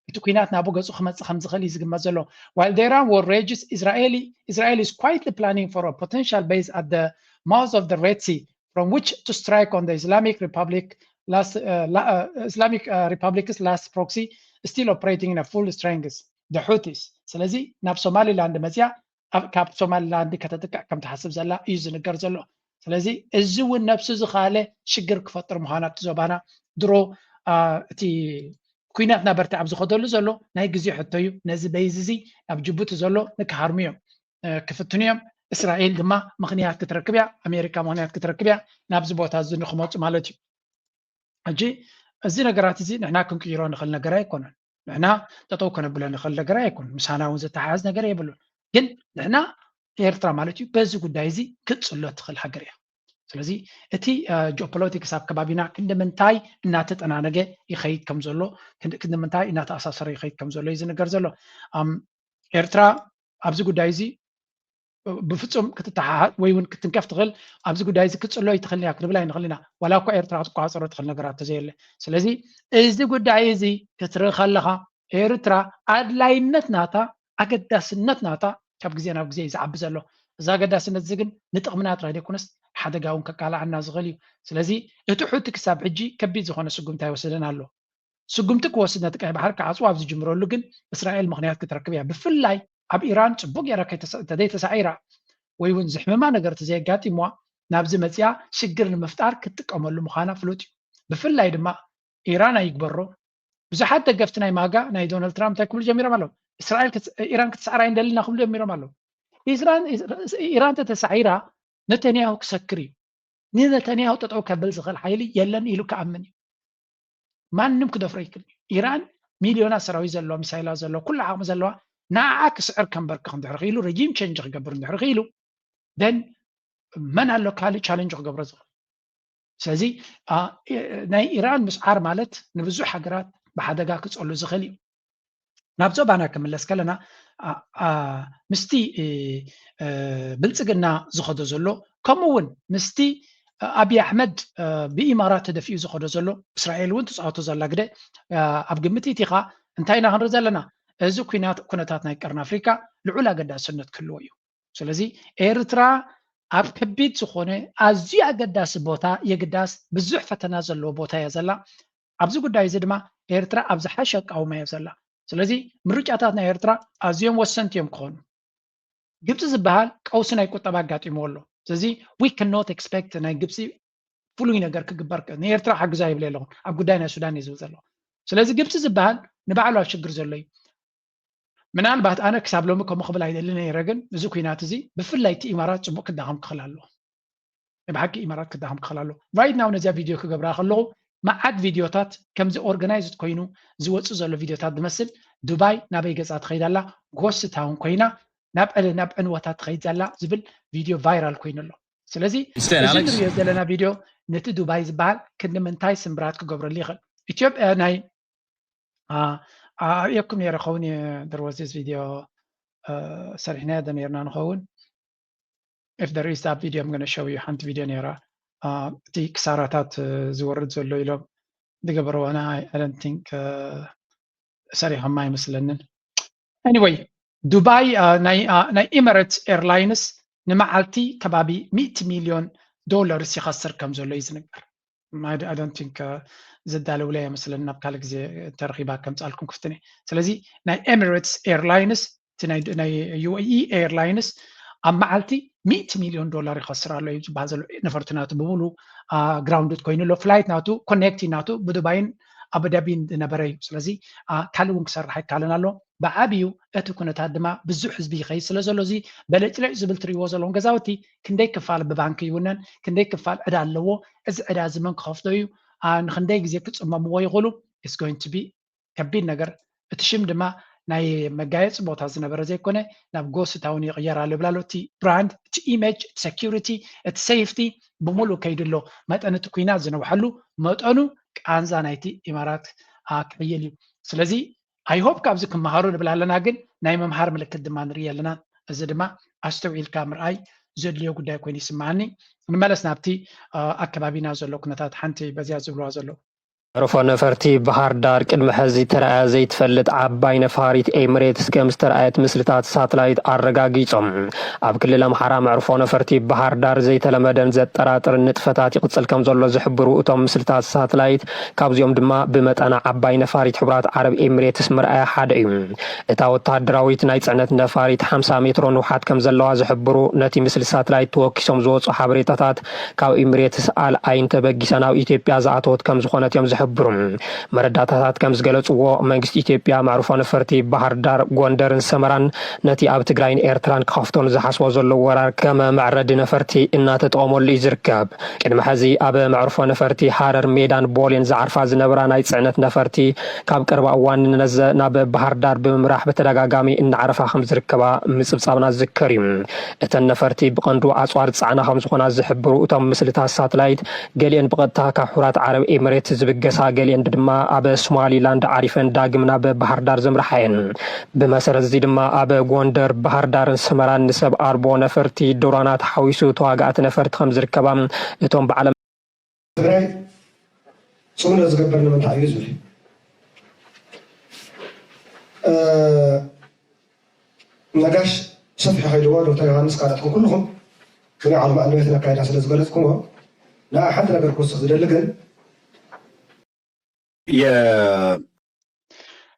እቲ ኲናት ናብኡ ገፁ ክመፅእ ከም ዝኽእል እዩ ዝግመት ዘሎ። While the Iran war rages, Israeli Israel is quietly planning for a potential base at the mouth of the Red Sea from which to strike on the Islamic Republic last uh, Islamic uh, Republic's last proxy still operating in a full strength, the Houthis። ስለዚ ናብ ሶማሊላንድ መፅያ ካብ ሶማሊላንድ ከተጥቅዕ ከም ትሓስብ ዘላ እዩ ዝንገር ዘሎ። ስለዚ እዚ እውን ነብሱ ዝኸኣለ ሽግር ክፈጥር ምዃኑ ኣብቲ ዞባና ድሮ እቲ ኩናት ናበርቲ ኣብ ዝኸደሉ ዘሎ ናይ ግዜ ሕቶ እዩ። ነዚ በይዝ እዚ ኣብ ጅቡቲ ዘሎ ንክሃርሙ እዮም ክፍትኑ እዮም። እስራኤል ድማ ምኽንያት ክትረክብ እያ፣ ኣሜሪካ ምኽንያት ክትረክብ እያ ናብዚ ቦታ እዚ ንክመፁ ማለት እዩ። ሕጂ እዚ ነገራት እዚ ንሕና ክንቅይሮ ንኽእል ነገር ኣይኮነን። ንሕና ጠጠው ከነብሎ ንኽእል ነገር ኣይኮን። ምሳና እውን ዝተሓሓዝ ነገር የብሉን። ግን ንሕና ኤርትራ ማለት እዩ በዚ ጉዳይ እዚ ክትፅሎ ትኽእል ሃገር እያ። ስለዚ እቲ ጂኦፖለቲክስ ኣብ ከባቢና ክንዲ ምንታይ እናተጠናነገ ይኸይድ ከም ዘሎ፣ ክንዲ ምንታይ እናተኣሳሰረ ይኸይድ ከም ዘሎ እዩ ዝንገር ዘሎ። ኤርትራ ኣብዚ ጉዳይ እዚ ብፍፁም ክትተሓሓዝ ወይ እውን ክትንከፍ ትኽእል፣ ኣብዚ ጉዳይ እዚ ክትፅሎ ይትኽእል እያ ክንብል ኣይንኽእል ኢና። ዋላ እኳ ኤርትራ ክትቆፃፀሮ ትኽእል ነገራት ተዘየለ። ስለዚ እዚ ጉዳይ እዚ ክትርኢ ከለኻ ኤርትራ ኣድላይነት ናታ ኣገዳስነት ናታ ካብ ግዜ ናብ ግዜ እዩ ዝዓቢ ዘሎ። እዚ ኣገዳስነት እዚ ግን ንጥቕምና ጥራይ ዘይኮነስ ሓደጋ እውን ከቃልዓና ዝኽእል እዩ። ስለዚ እቲ ሑቲ ክሳብ ሕጂ ከቢድ ዝኾነ ስጉምቲ ኣይወሰደን ኣሎ። ስጉምቲ ክወስድ ነቲ ቀይ ባሕሪ ክዓፅዎ ኣብ ዝጅምረሉ ግን እስራኤል ምኽንያት ክትረክብ እያ። ብፍላይ ኣብ ኢራን ፅቡቅ ገይራ እንተዘይተሳዒራ ወይ እውን ዝሕምማ ነገር ተዘየጋጢምዋ ናብዚ መፅያ ሽግር ንምፍጣር ክትጥቀመሉ ምዃና ፍሉጥ እዩ። ብፍላይ ድማ ኢራን ኣይግበሮ ብዙሓት ደገፍቲ ናይ ማጋ ናይ ዶናልድ ትራምፕ እንታይ ክብሉ ጀሚሮም ኣለዉ? እስራኤል ኢራን ክትስዕር ኣይንደልና ክብሉ ጀሚሮም ኣለዉ። ኢራን ተተሳዒራ ነተንያሁ ክሰክር እዩ። ንነተንያሁ ጠጠው ከብል ዝኽእል ሓይሊ የለን ኢሉ ክኣምን እዩ። ማንም ክደፍሮ ይክእል እዩ። ኢራን ሚልዮናት ሰራዊት ዘለዎ፣ ሚሳይላት ዘለዎ፣ ኩሉ ዓቕሚ ዘለዋ ንዓኣ ክስዕር ከንበርክኽ እንድሕር ክኢሉ፣ ረጂም ቸንጅ ክገብር እንድሕር ክኢሉ ደን መን ኣሎ ካልእ ቻለንጅ ክገብሮ ዝኽእል? ስለዚ ናይ ኢራን ምስዓር ማለት ንብዙሕ ሃገራት ብሓደጋ ክፀሉ ዝኽእል እዩ። ናብ ዞባና ክምለስ ከለና ምስቲ ብልፅግና ዝኸዶ ዘሎ ከምኡ እውን ምስቲ ኣብይ ኣሕመድ ብኢማራት ተደፊኡ ዝኸዶ ዘሎ እስራኤል እውን ትፃወቶ ዘላ ግደ ኣብ ግምት ይቲኻ እንታይ ኢና ክንርኢ ዘለና? እዚ ኩነታት ናይ ቀርኒ ኣፍሪካ ልዑል ኣገዳስነት ክህልዎ እዩ። ስለዚ ኤርትራ ኣብ ከቢድ ዝኾነ ኣዝዩ ኣገዳሲ ቦታ የግዳስ ብዙሕ ፈተና ዘለዎ ቦታ እያ ዘላ። ኣብዚ ጉዳይ እዚ ድማ ኤርትራ ኣብ ዝሓሸ ኣቃውማ እያ ዘላ። ስለዚ ምርጫታት ናይ ኤርትራ ኣዝዮም ወሰንቲ እዮም ክኾኑ። ግብፂ ዝበሃል ቀውሲ ናይ ቁጠባ ኣጋጢምዎ ኣሎ። ስለዚ we cannot expect ናይ ግብፂ ፍሉይ ነገር ክግበር ንኤርትራ ሓግዛ ይብል ኣለኹ ኣብ ጉዳይ ናይ ሱዳን እዩ ዝብል ዘለኹ። ስለዚ ግብፂ ዝበሃል ንባዕሉ ኣብ ሽግር ዘሎ እዩ። ምናልባት ኣነ ክሳብ ሎሚ ከምኡ ክብል ኣይደሊ ነይረ፣ ግን እዚ ኩናት እዚ ብፍላይ እቲ ኢማራት ፅቡቅ ክዳኸም ክኽእል ኣለዎ። ናይ ብሓቂ ኢማራት ክዳኸም ክኽእል ኣለዎ። ራይት ናው ነዚኣ ቪድዮ ክገብራ ከለኹ መዓት ቪድዮታት ከምዚ ኦርጋናይዝድ ኮይኑ ዝወፅእ ዘሎ ቪድዮታት ዝመስል ዱባይ ናበይ ገፃ ትኸይድ ኣላ፣ ጎስት ታውን ኮይና ናብ ናብ ዕንወታት ትኸይድ ዘላ ዝብል ቪድዮ ቫይራል ኮይኑ ኣሎ። ስለዚ እዚ ንሪኦ ዘለና ቪድዮ ነቲ ዱባይ ዝበሃል ክንዲ ምንታይ ስምብራት ክገብረሉ ይኽእል? ኢትዮጵያ ናይ ኣርእየኩም ነይረ ኸውን there was this video ሰሪሕናዮ ዶ ነይርና ንኸውን if there is that video I'm going to show you ሓንቲ ቪድዮ ነይራ እቲ ክሳራታት ዝወርድ ዘሎ ኢሎም ዝገበርዎ I don't think ሰሪሖማ ኣይመስለንን። Anyway ዱባይ ናይ ኤምሬትስ ኤርላይንስ ንመዓልቲ ከባቢ ሚእቲ ሚልዮን ዶላርስ ይኸስር ከም ዘሎ እዩ ዝንገር። I don't think ዘዳለውለ ኣይመስለኒ ናብ ካልእ ግዜ ተረኺባ ከምፃልኩም ክፍትነ። ስለዚ ናይ ኤምሬትስ ኤርላይንስ ናይ ዩኤኢ ኤርላይንስ ኣብ መዓልቲ ሚእቲ ሚልዮን ዶላር ይኸስር ኣሎ እዩ ዝበሃል ዘሎ። ነፈርቲ ናቱ ብምሉ ግራውንድድ ኮይኑ ኣሎ። ፍላይት ናቱ ኮኔክቲ ናቱ ብዱባይን ኣቡዳቢ ዝነበረ እዩ። ስለዚ ካልእ እውን ክሰርሕ ኣይከኣልን ኣሎ። ብዓብዩ እቲ ኩነታት ድማ ብዙሕ ህዝቢ ይኸይድ ስለ ዘሎ፣ እዚ በለጭለጭ ዝብል ትርእይዎ ዘለኹም ገዛውቲ ክንደይ ክፋል ብባንክ ይውነን፣ ክንደይ ክፋል ዕዳ ኣለዎ፣ እዚ ዕዳ እዚ መን ክኸፍሎ እዩ፣ ንክንደይ ግዜ ክፅመምዎ ይኽእሉ፣ it's going to be ከቢድ ነገር። እቲ ሽም ድማ ናይ መጋየፂ ቦታ ዝነበረ ዘይኮነ ናብ ጎስት ታውን ይቕየር ኣሎ ይብል ኣሎ። እቲ ብራንድ፣ እቲ ኢሜጅ፣ እቲ ሴኪሪቲ፣ እቲ ሴፍቲ ብምሉእ ከይዱ ኣሎ። መጠን እቲ ኩናት ዝነውሐሉ መጠኑ ቃንዛ ናይቲ ኢማራት ክሕይል እዩ። ስለዚ I hope ካብዚ ክመሃሩ ንብል ኣለና፣ ግን ናይ ምምሃር ምልክት ድማ ንርኢ ኣለና። እዚ ድማ ኣስተውዒልካ ምርኣይ ዘድልዮ ጉዳይ ኮይኑ ይስምዓኒ። ንመለስ ናብቲ ኣከባቢና ዘሎ ኩነታት፣ ሓንቲ በዚያ ዝብልዋ ዘለዉ። መዕርፎ ነፈርቲ ባህር ዳር ቅድሚ ሕዚ ተራእያ ዘይትፈልጥ ዓባይ ነፋሪት ኤምሬትስ ከም ዝተራእየት ምስልታት ሳትላይት ኣረጋጊጾም። ኣብ ክልል ኣምሓራ መዕርፎ ነፈርቲ ባህር ዳር ዘይተለመደን ዘጠራጥርን ንጥፈታት ይቕጽል ከም ዘሎ ዝሕብሩ እቶም ምስልታት ሳትላይት፣ ካብዚኦም ድማ ብመጠና ዓባይ ነፋሪት ሕቡራት ዓረብ ኤምሬትስ ምርኣያ ሓደ እዩ። እታ ወተሃደራዊት ናይ ጽዕነት ነፋሪት ሓምሳ ሜትሮ ንውሓት ከም ዘለዋ ዝሕብሩ ነቲ ምስሊ ሳትላይት ተወኪሶም ዝወጹ ሓበሬታታት፣ ካብ ኤምሬትስ ኣል ኣይን ተበጊሳ ናብ ኢትዮጵያ ዝኣተወት ከም ዝኾነት እዮም ዝሕብሩ። መረዳእታታት ከም ዝገለጽዎ፣ መንግስቲ ኢትዮጵያ መዕርፎ ነፈርቲ ባህር ዳር፣ ጎንደርን ሰመራን ነቲ ኣብ ትግራይን ኤርትራን ክኸፍቶ ንዝሓስቦ ዘሎ ወራር ከም መዕረዲ ነፈርቲ እናተጠቐመሉ እዩ ዝርከብ። ቅድሚ ሕዚ ኣብ መዕርፎ ነፈርቲ ሃረር፣ ሜዳን ቦሌን ዝዓርፋ ዝነበራ ናይ ጽዕነት ነፈርቲ፣ ካብ ቀረባ እዋን ንነዘ ናብ ባህር ዳር ብምምራሕ ብተደጋጋሚ እናዕረፋ ከም ዝርከባ ምጽብጻብና ዝዝከር እዩ። እተን ነፈርቲ ብቐንዱ ኣጽዋር ዝጸዓና ከም ዝኾና ዝሕብሩ እቶም ምስልታት ሳትላይት፣ ገሊአን ብቐጥታ ካብ ሕቡራት ዓረብ ኤምሬት ዝብገሳ፣ ገሊአን ድማ ኣብ ሶማሊላንድ ዓሪፈን ዳግም ናብ ባህር ዳር ዘምርሓ እየን። ብመሰረት እዚ ድማ ኣብ ጎንደር፣ ባህር ዳርን ሰመራን ንሰብ ኣልቦ ነፈርቲ ድሮናት ሓዊሱ ተዋጋእቲ ነፈርቲ ከም ዝርከባ እቶም ብዓለም ትግራይ ጽምዶ ዝገበር ንምንታይ እዩ ዝብል ነጋሽ ሰፊሑ ከይድዎ ዶክተር ዮሃንስ ካልኣትኩም ኩልኹም ብናይ ዓለም ኣንበትን ኣካይዳ ስለ ዝገለጽኩሞ ንኣ ሓንቲ ነገር ክውስኽ ዝደሊ ግን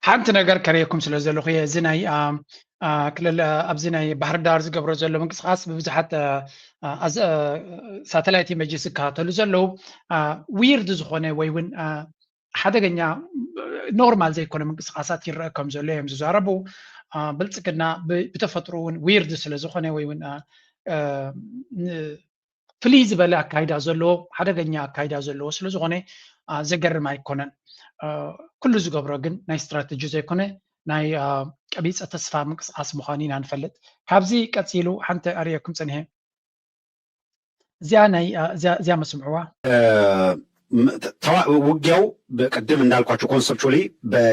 ሓንቲ ነገር ከርእየኩም ስለ ዘለኹ እየ። እዚ ናይ ክልል ኣብዚ ናይ ባህር ዳር ዝገብሮ ዘሎ ምንቅስቃስ ብብዙሓት ሳተላይት ኢመጅስ ዝከታተሉ ዘለዉ ዊርድ ዝኾነ ወይ እውን ሓደገኛ ኖርማል ዘይኮነ ምንቅስቃሳት ይረአ ከም ዘሎ እዮም ዝዛረቡ። ብልፅግና ብተፈጥሮ እውን ዊርድ ስለ ዝኾነ ወይ እውን ፍልይ ዝበለ ኣካይዳ ዘለዎ ሓደገኛ ኣካይዳ ዘለዎ ስለ ዝኾነ ዘገርም ኣይኮነን። ኩሉ ዝገብሮ ግን ናይ ስትራተጂ ዘይኮነ ናይ ቀቢፀ ተስፋ ምንቅስቃስ ምዃኑ ኢና ንፈልጥ። ካብዚ ቀፂሉ ሓንቲ ኣርእየኩም ፀኒሐ። እዚኣ ናይ እዚኣ እዚኣ መስምዕዋ ውጊያው ቅድም እንዳልኳቸው ኮንሰፕቹሊ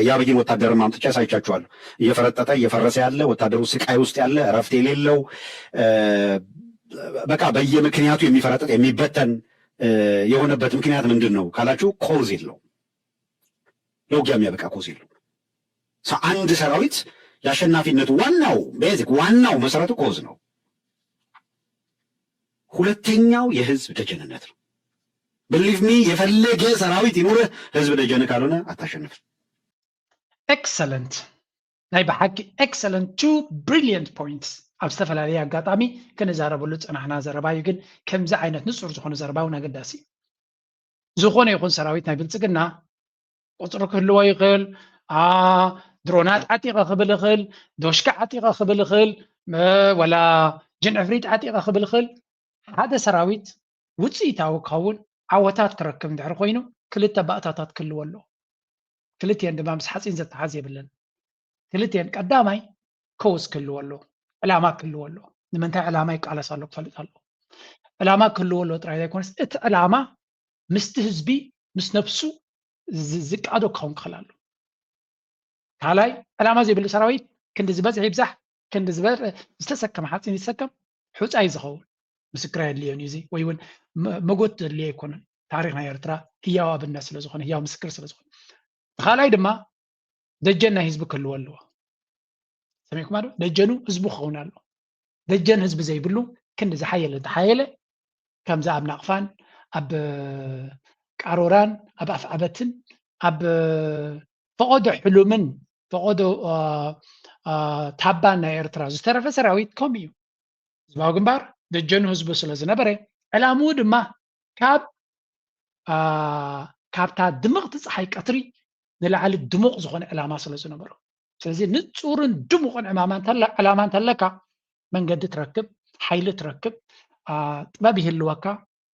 የአብይን ወታደር ማምጥቻ ሳይቻችኋለሁ። እየፈረጠጠ እየፈረሰ ያለ ወታደሩ ስቃይ ውስጥ ያለ እረፍት የሌለው በቃ በየምክንያቱ የሚፈረጥጥ የሚበተን የሆነበት ምክንያት ምንድን ነው ካላችሁ ኮዝ የለውም። ለውጊያ የሚያበቃ ኮዝ የለውም። አንድ ሰራዊት የአሸናፊነቱ ዋናው ቤዚክ ዋናው መሰረቱ ኮዝ ነው። ሁለተኛው የህዝብ ደጀንነት ነው። believe me የፈለገ ሰራዊት ይኑርህ ህዝብ ደጀን ካልሆነ አታሸንፍም። Excellent ናይ ብሓቂ excellent two brilliant points ኣብ ዝተፈላለየ ኣጋጣሚ ክንዛረበሉ ዝፀናሕና ዘረባ እዩ። ግን ከምዚ ዓይነት ንፁር ዝኾነ ዘረባ እውን ኣገዳሲ እዩ። ዝኾነ ይኹን ሰራዊት ናይ ብልፅግና ቁፅሪ ክህልዎ ይኽእል፣ ድሮናት ዓጢቐ ክብል ይኽእል፣ ዶሽካ ዓጢቐ ክብል ይኽእል፣ ወላ ጅን ዕፍሪት ዓጢቐ ክብል ይኽእል። ሓደ ሰራዊት ውፅኢታዊ ክኸውን ዓወታት ክረክብ እንድሕር ኮይኑ ክልተ ባእታታት ክህልዎ ኣለዎ። ክልቲኤን ድማ ምስ ሓፂን ዘተሓዝ የብለን። ክልቲኤን ቀዳማይ ኮዝ ክህልዎ ኣለዎ፣ ዕላማ ክህልዎ ኣለዎ። ንምንታይ ዕላማ ይቃለስ ኣሎ ክፈልጥ ኣለዎ። ዕላማ ክህልዎ ኣለዎ ጥራይ ዘይኮነስ እቲ ዕላማ ምስቲ ህዝቢ ምስ ነብሱ ዝቃዶ ክኸውን ክኽእል ኣሎ። ካልኣይ ዕላማ ዘይብሉ ሰራዊት ክንዲ ዝበዝሕ ይብዛሕ ክንዲ ዝበዝሕ ዝተሰከመ ሓፂን ይሰከም ሑፃ እዩ ዝኸውን። ምስክር ኣየድልዮን እዩ እዚ ወይ እውን መጎት ዘድልዮ ኣይኮነን። ታሪክ ናይ ኤርትራ ህያው ኣብነት ስለ ዝኾነ ህያው ምስክር ስለ ዝኾነ ካልኣይ ድማ ደጀን ናይ ህዝቢ ክህልዎ ኣለዎ። ሰሚዕኩማ ዶ? ደጀኑ ህዝቡ ክኸውን ኣለዎ። ደጀን ህዝቢ ዘይብሉ ክንዲ ዝሓየለ እንተሓየለ ከምዚ ኣብ ናቕፋን ኣብ ቃሮራን ኣብ ኣፍዓበትን ኣብ ፈቐዶ ሕሉምን ፈቐዶ ታባን ናይ ኤርትራ ዝተረፈ ሰራዊት ከምኡ እዩ። ህዝባዊ ግንባር ደጀኑ ህዝቡ ስለ ዝነበረ ዕላምኡ ድማ ካብ ካብታ ድምቕቲ ፀሓይ ቀትሪ ንላዕሊ ድሙቕ ዝኾነ ዕላማ ስለ ዝነበሮ። ስለዚ ንጹርን ድሙቕን ዕማማ እንተለ- ዕላማ እንተለካ መንገዲ ትረክብ፣ ሓይሊ ትረክብ፣ አ፣ ጥበብ ይህልወካ፣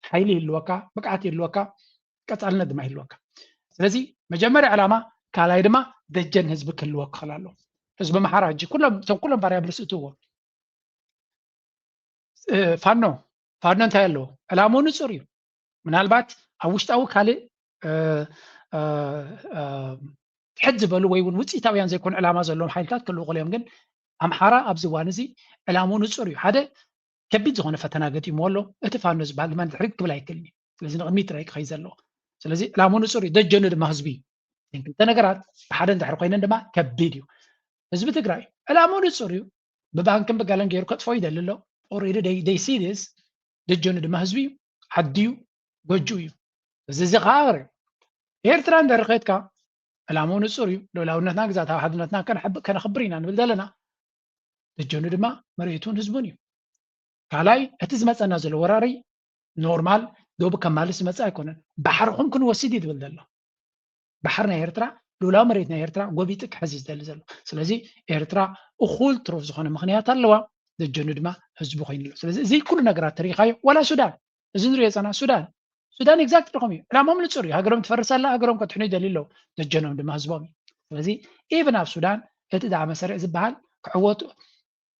ሓይሊ ይህልወካ፣ ብቅዓት ይህልወካ፣ ቀጻልነት ድማ ይህልወካ። ስለዚ መጀመርያ ዕላማ፣ ካልኣይ ድማ ደጀን ህዝቢ ክህልወካ ክኽእል ኣለዎ። ህዝቢ ኣምሓራ ሕጂ ኩሎም እቶም ኩሎም ቫሪያብልስ እትዎ ፋኖ ፋኖ እንታይ ኣለዎ? ዕላምኡ ንጹር እዩ። ምናልባት ኣብ ውሽጣዊ ካልእ ትሕት ዝበሉ ወይ እውን ውፅኢታውያን ዘይኮኑ ዕላማ ዘለዎም ሓይልታት ክልኡ ክልኦም ግን ኣምሓራ ኣብዚ እዋን እዚ ዕላምኡ ንጹር እዩ። ሓደ ከቢድ ዝኾነ ፈተና ገጢምዎ ኣሎ። እቲ ፋኖ ዝበሃል ድማ ንድሕሪት ክብል ኣይክእልን እዩ። ስለዚ ንቕድሚት ጥራይ ክኸይድ ዘለዎ። ስለዚ ዕላምኡ ንጹር እዩ። ደጀኑ ድማ ህዝቢ እዩ። ክልተ ነገራት ብሓደ እንድሕር ኮይነን ድማ ከቢድ እዩ። ህዝቢ ትግራይ ዕላምኡ ንጹር እዩ። ብባንክን ብገለን ገይሩ ከጥፎ ይደሊ ኣሎ። Already they see this። ደጀኑ ድማ ህዝቢ እዩ፣ ዓዲ እዩ፣ ጎጆ እዩ። እዚ እዚ ከዓ ኤርትራ እንድሕር ከድካ ዕላምኡ ንጹር እዩ። ልኡላውነትና ግዛታዊ ሓድነትና ከነሕብ- ከነኽብር ኢና ንብል ዘለና። ደጀኑ ድማ መሬቱን ህዝቡን እዩ። ካልኣይ እቲ ዝመፀና ዘሎ ወራሪ ኖርማል ዶብ ከማልስ ዝመፅእ ኣይኮነን። ባሕርኹም ክንወስድ እዩ ዝብል ዘሎ። ባሕሪ ናይ ኤርትራ፣ ልኡላዊ መሬት ናይ ኤርትራ ጎቢጡ ክሕዝ እዩ ዝደሊ ዘሎ። ስለዚ ኤርትራ እኹል ትሩፍ ዝኾነ ምኽንያት ኣለዋ። ደጀኑ ድማ ህዝቢ ኮይኑ ኣሎ። ስለዚ እዚ ኩሉ ነገራት ተሪኻዮ ዋላ ሱዳን፣ እዚ ንሪኦ ዘለና ሱዳን ሱዳን exactly ከምኡ እዩ። ዕላሞም ንጹር እዩ። ሃገሮም ትፈርስ ኣላ፣ ሃገሮም ከድሕኑ ይደልዩ ኣለዉ። ደጀኖም ድማ ህዝቦም እዩ። ስለዚ even ኣብ ሱዳን እቲ ዳዕመ ሰሪዕ ዝበሃል ክዕወቱ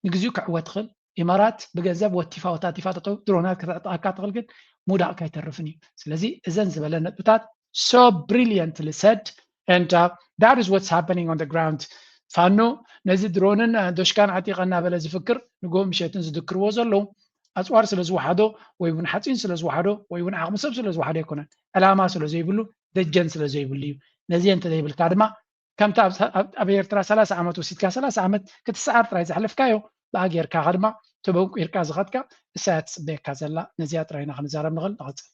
ንግዚኡ ክዕወት ትኽእል። ኢማራት ብገንዘብ ወቲፋ ወታቲፋ ጠጠው ድሮናት ከተዕጥቃካ ትኽእል፣ ግን ምውዳቕካ ኣይተርፍን እዩ። ስለዚ እዘን ዝበለ ነጥብታት so brilliantly said and uh, that is what's happening on the ground። ፋኖ ነዚ ድሮንን ዶሽካን ዓጢቐ እናበለ ዝፍክር ንግሆ ምሸትን ዝድክርዎ ዘለዉ ኣፅዋር ስለ ዝወሓዶ ወይ እውን ሓፂን ስለ ዝወሓዶ ወይ እውን ዓቕሚ ሰብ ስለ ዝወሓዶ ኣይኮነን። ዕላማ ስለ ዘይብሉ ደጀን ስለ ዘይብሉ እዩ። ነዚ እንተዘይብልካ ድማ ከምቲ ኣብ ኤርትራ ሰላሳ ዓመት ወሲድካ ሰላሳ ዓመት ክትሰዓር ጥራይ ዘሕለፍካዮ ብኣ ጌርካ ድማ ተበንቁርካ ዝኸድካ እሳ እያ ትፅበየካ ዘላ። ነዚኣ ጥራይ ኢና ክንዛረብ ንኽእል። ንቐፅል።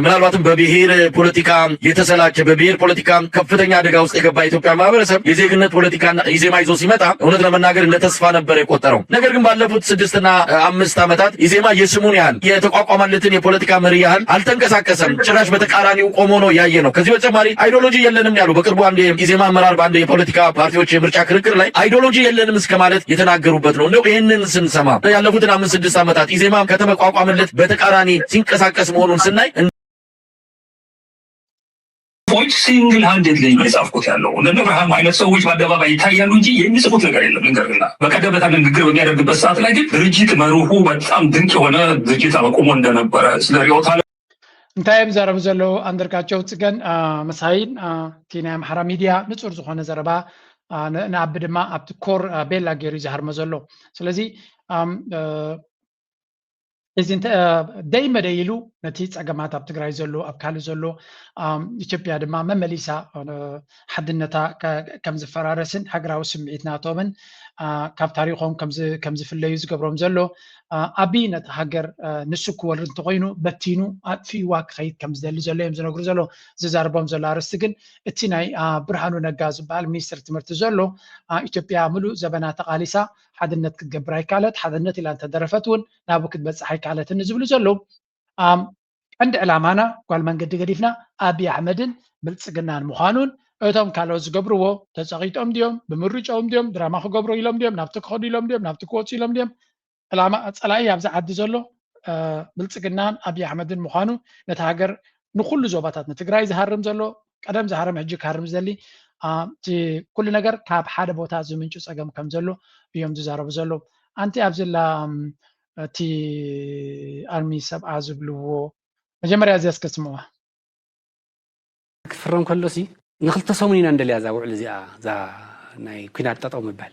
ምናልባትም በብሔር ፖለቲካ የተሰላቸ በብሔር ፖለቲካ ከፍተኛ አደጋ ውስጥ የገባ የኢትዮጵያ ማህበረሰብ የዜግነት ፖለቲካን ኢዜማ ይዞ ሲመጣ እውነት ለመናገር እንደ ተስፋ ነበር የቆጠረው። ነገር ግን ባለፉት ስድስትና አምስት ዓመታት ኢዜማ የስሙን ያህል የተቋቋመለትን የፖለቲካ መሪ ያህል አልተንቀሳቀሰም። ጭራሽ በተቃራኒው ቆሞ ነው ያየነው። ከዚህ በተጨማሪ አይዶሎጂ የለንም ያሉ በቅርቡ አንድ የኢዜማ አመራር በአንድ የፖለቲካ ፓርቲዎች የምርጫ ክርክር ላይ አይዶሎጂ የለንም እስከ ማለት የተናገሩበት ነው። እንደው ይህንን ስንሰማ ያለፉትን አምስት ስድስት ዓመታት ኢዜማ ከተመቋቋመለት በተቃራኒ ሲንቀሳቀስ መሆኑን ስናይ ች single handedly ነው የጻፍኩት ያለው። እነ አብርሃም አይነት ሰዎች በአደባባይ ይታያሉ እንጂ የሚጽፉት ነገር የለም። ልንገርህና በቀደም ዕለት ንግግር በሚያደርግበት ሰዓት ላይ ግን ድርጅት መርሁ በጣም ድንቅ የሆነ ድርጅት አቁሞ እንደነበረ ስለ ርዕዮተ ዓለም እንታይ እዮም ዘረቡ ዘለዉ? ኣንደርጋቸው ፅገን ምሳይን እቲ ናይ ኣምሓራ ሚድያ ንፁር ዝኾነ ዘረባ ንኣቢ ድማ ኣብቲ ኮር ቤላ ገይሩ ዝሃርመ ዘሎ። ስለዚ እዚ ደይ መደይ ኢሉ ነቲ ፀገማት ኣብ ትግራይ ዘሎ ኣብ ካልእ ዘሎ ኢትዮጵያ ድማ መመሊሳ ሓድነታ ከም ዝፈራረስን ሃገራዊ ስምዒት ናቶምን ካብ ታሪኾም ከም ዝፍለዩ ዝገብሮም ዘሎ ኣቢ ነቲ ሃገር ንሱ ክወርድ እንተኮይኑ በቲኑ ኣጥፊእዋ ክኸይድ ከም ዝደሊ ዘሎ እዮም ዝነግሩ ዘሎ። ዝዛርቦም ዘሎ ኣርስቲ ግን እቲ ናይ ብርሃኑ ነጋ ዝበሃል ሚኒስትር ትምህርቲ ዘሎ ኢትዮጵያ ምሉእ ዘበና ተቃሊሳ ሓድነት ክትገብር ኣይካለት፣ ሓድነት ኢላ እንተደረፈት እውን ናብኡ ክትበፅሕ ኣይካለትን ዝብሉ ዘለዉ ቀንዲ ዕላማና ጓል መንገዲ ገዲፍና ኣብይ ኣሕመድን ብልፅግናን ምዃኑን እቶም ካልኦት ዝገብርዎ ተፀቒጦም ድዮም ብምርጫኦም ድዮም ድራማ ክገብሩ ኢሎም ድዮም ናብቲ ክኸዱ ኢሎም ድዮም ናብቲ ክወፁ ኢሎም ድዮም ዕላማ ፀላኢ ኣብዚ ዓዲ ዘሎ ብልፅግናን ኣብይ ኣሕመድን ምዃኑ ነቲ ሃገር ንኩሉ ዞባታት ንትግራይ ዝሃርም ዘሎ ቀደም ዝሃረመ ሕጂ ክሃርም ዝደሊ እቲ ኩሉ ነገር ካብ ሓደ ቦታ ዝምንጩ ፀገም ከም ዘሎ እዮም ዝዛረቡ ዘለዉ። ኣንቲ ኣብዚ ላ እቲ ኣርሚ ሰብኣ ዝብልዎ መጀመርያ እዚኣ እስከ ስምዋ። ክትፍረም ከሎ ሲ ንክልተ ሰሙን ኢና እንደልያ እዛ ውዕል እዚኣ እዛ ናይ ኩናት ጠጠው ምባል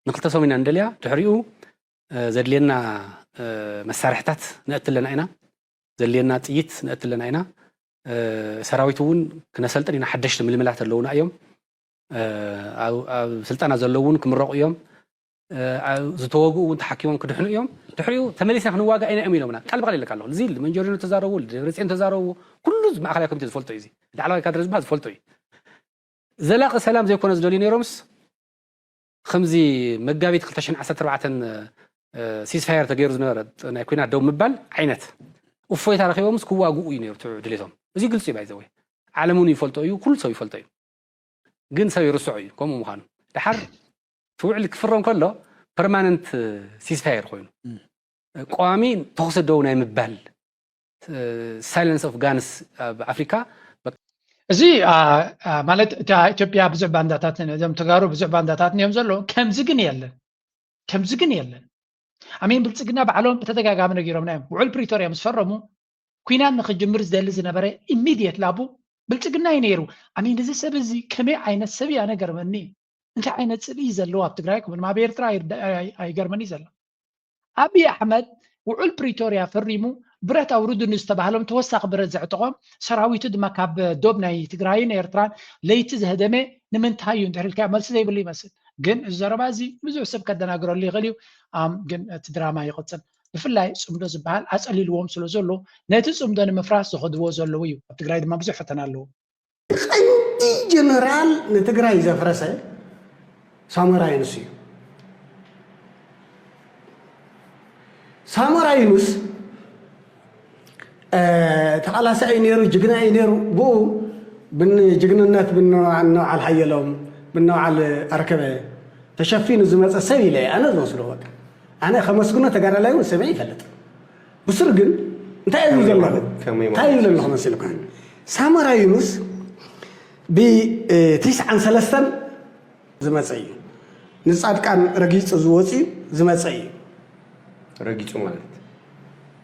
ንክልተ ሰሙን ኢና እንደልያ ድሕሪኡ ዘድልየና መሳርሕታት ነእትለና ኢና ዘድልየና ጥይት ነእትለና ኢና ሰራዊት እውን ክነሰልጥን ኢና ሓደሽቲ ምልምላት ኣለውና እዮም ኣብ ስልጠና ዘለዉ እውን ክምረቑ እዮም ዝተወግኡ እውን ተሓኪሞም ክድሕኑ እዮም ድሕሪኡ ተመሊስና ክንዋጋእ ኢና እዮም ኢሎምና ቃል ብቃል ይለካ ኣለኹ እዚ መንጀሪኖ ተዛረቡ ደብረፅዮን ተዛረቡ ኩሉ ማእኸላይ ኮሚቴ ዝፈልጦ እዩ ላዕለዋይ ካድረ ዝበሃል ዝፈልጦ እዩ ዘላቂ ሰላም ዘይኮነ ዝደልዩ ነይሮምስ ከምዚ መጋቢት ክልተ ሽሕን ዓሰርተ ኣርባዕተን ሲስፋየር ተገይሩ ዝነበረ ናይ ኩናት ደው ምባል ዓይነት እፎይታ ረኪቦምስ ክዋግኡ እዩ ነይሩ ድሌቶም እዚ ግልፂ እዩ ባይዘወይ ዓለም እውን ይፈልጦ እዩ ኩሉ ሰብ ይፈልጦ እዩ ግን ሰብ ይርስዖ እዩ ከምኡ ምዃኑ። ድሓር እቲ ውዕል ክፍረም ከሎ ፐርማነንት ሲስፋየር ኮይኑ፣ ቀዋሚ ተኹሲ ደው ናይ ምባል ሳይለንስ ኦፍ ጋንስ ኣብ ኣፍሪካ። እዚ ማለት እታ ኢትዮጵያ ብዙሕ ባንዳታት፣ እዞም ተጋሩ ብዙሕ ባንዳታት እዮም ዘለዉ። ከምዚ ግን የለን፣ ከምዚ ግን የለን። ኣሜን ብልፅግና ባዕሎም ብተደጋጋሚ ነጊሮምና እዮም። ውዕል ፕሪቶርያ ምስ ፈረሙ ኩናት ንክጅምር ዝደሊ ዝነበረ ኢሚድየት ላቡ ብልፅግና እዩ ነይሩ። ኣሜን እዚ ሰብ እዚ ከመይ ዓይነት ሰብ እዩ ኣነ ገርመኒ። እንታይ ዓይነት ፅልኢ ዘለዎ ኣብ ትግራይ ክብል ኣብ ኤርትራ ኣይገርመኒ ዘሎ። ኣብይ ኣሕመድ ውዑል ፕሪቶርያ ፈሪሙ ብረት ኣውርዱ ንዝተባህሎም ተወሳኺ ብረት ዘዕጠቖም ሰራዊቱ ድማ ካብ ዶብ ናይ ትግራይን ኤርትራን ለይቲ ዝህደመ ንምንታይ እዩ እንድሕር ኢልካ መልሲ ዘይብሉ ይመስል። ግን እዚ ዘረባ እዚ ብዙሕ ሰብ ከደናግረሉ ይኽእል እዩ። ግን እቲ ድራማ ይቕፅል። ብፍላይ ፅምዶ ዝበሃል ኣፀሊልዎም ስለ ዘሎ ነቲ ፅምዶ ንምፍራስ ዝኸድዎ ዘለዉ እዩ። ኣብ ትግራይ ድማ ብዙሕ ፈተና ኣለዎ። ቀንዲ ጀነራል ንትግራይ ዘፍረሰ ሳሞራ ዩኑስ እዩ። ሳሞራ ዩኑስ ተቓላሳይ እዩ ነይሩ፣ ጅግና እዩ ነይሩ። ብኡ ብን ጅግንነት ብንበዓል ሓየሎም ብንበዓል ኣርከበ ተሸፊኑ ዝመፀ ሰብ ኢለ ኣነ ዝወስዶ። በቃ ኣነ ከመስግኖ ተጋዳላይ እውን ሰሚዐ ይፈልጥ። ብስሩ ግን እንታይ እዩ ዘለኹ እንታይ እዩ ዘለኹ መሲልካ? ሳሞራ ዩኑስ ብትስዓን ሰለስተን ዝመፀ እዩ። ንፃድቃን ረጊፁ ዝወፅኡ ዝመፀ እዩ። ረጊፁ ማለት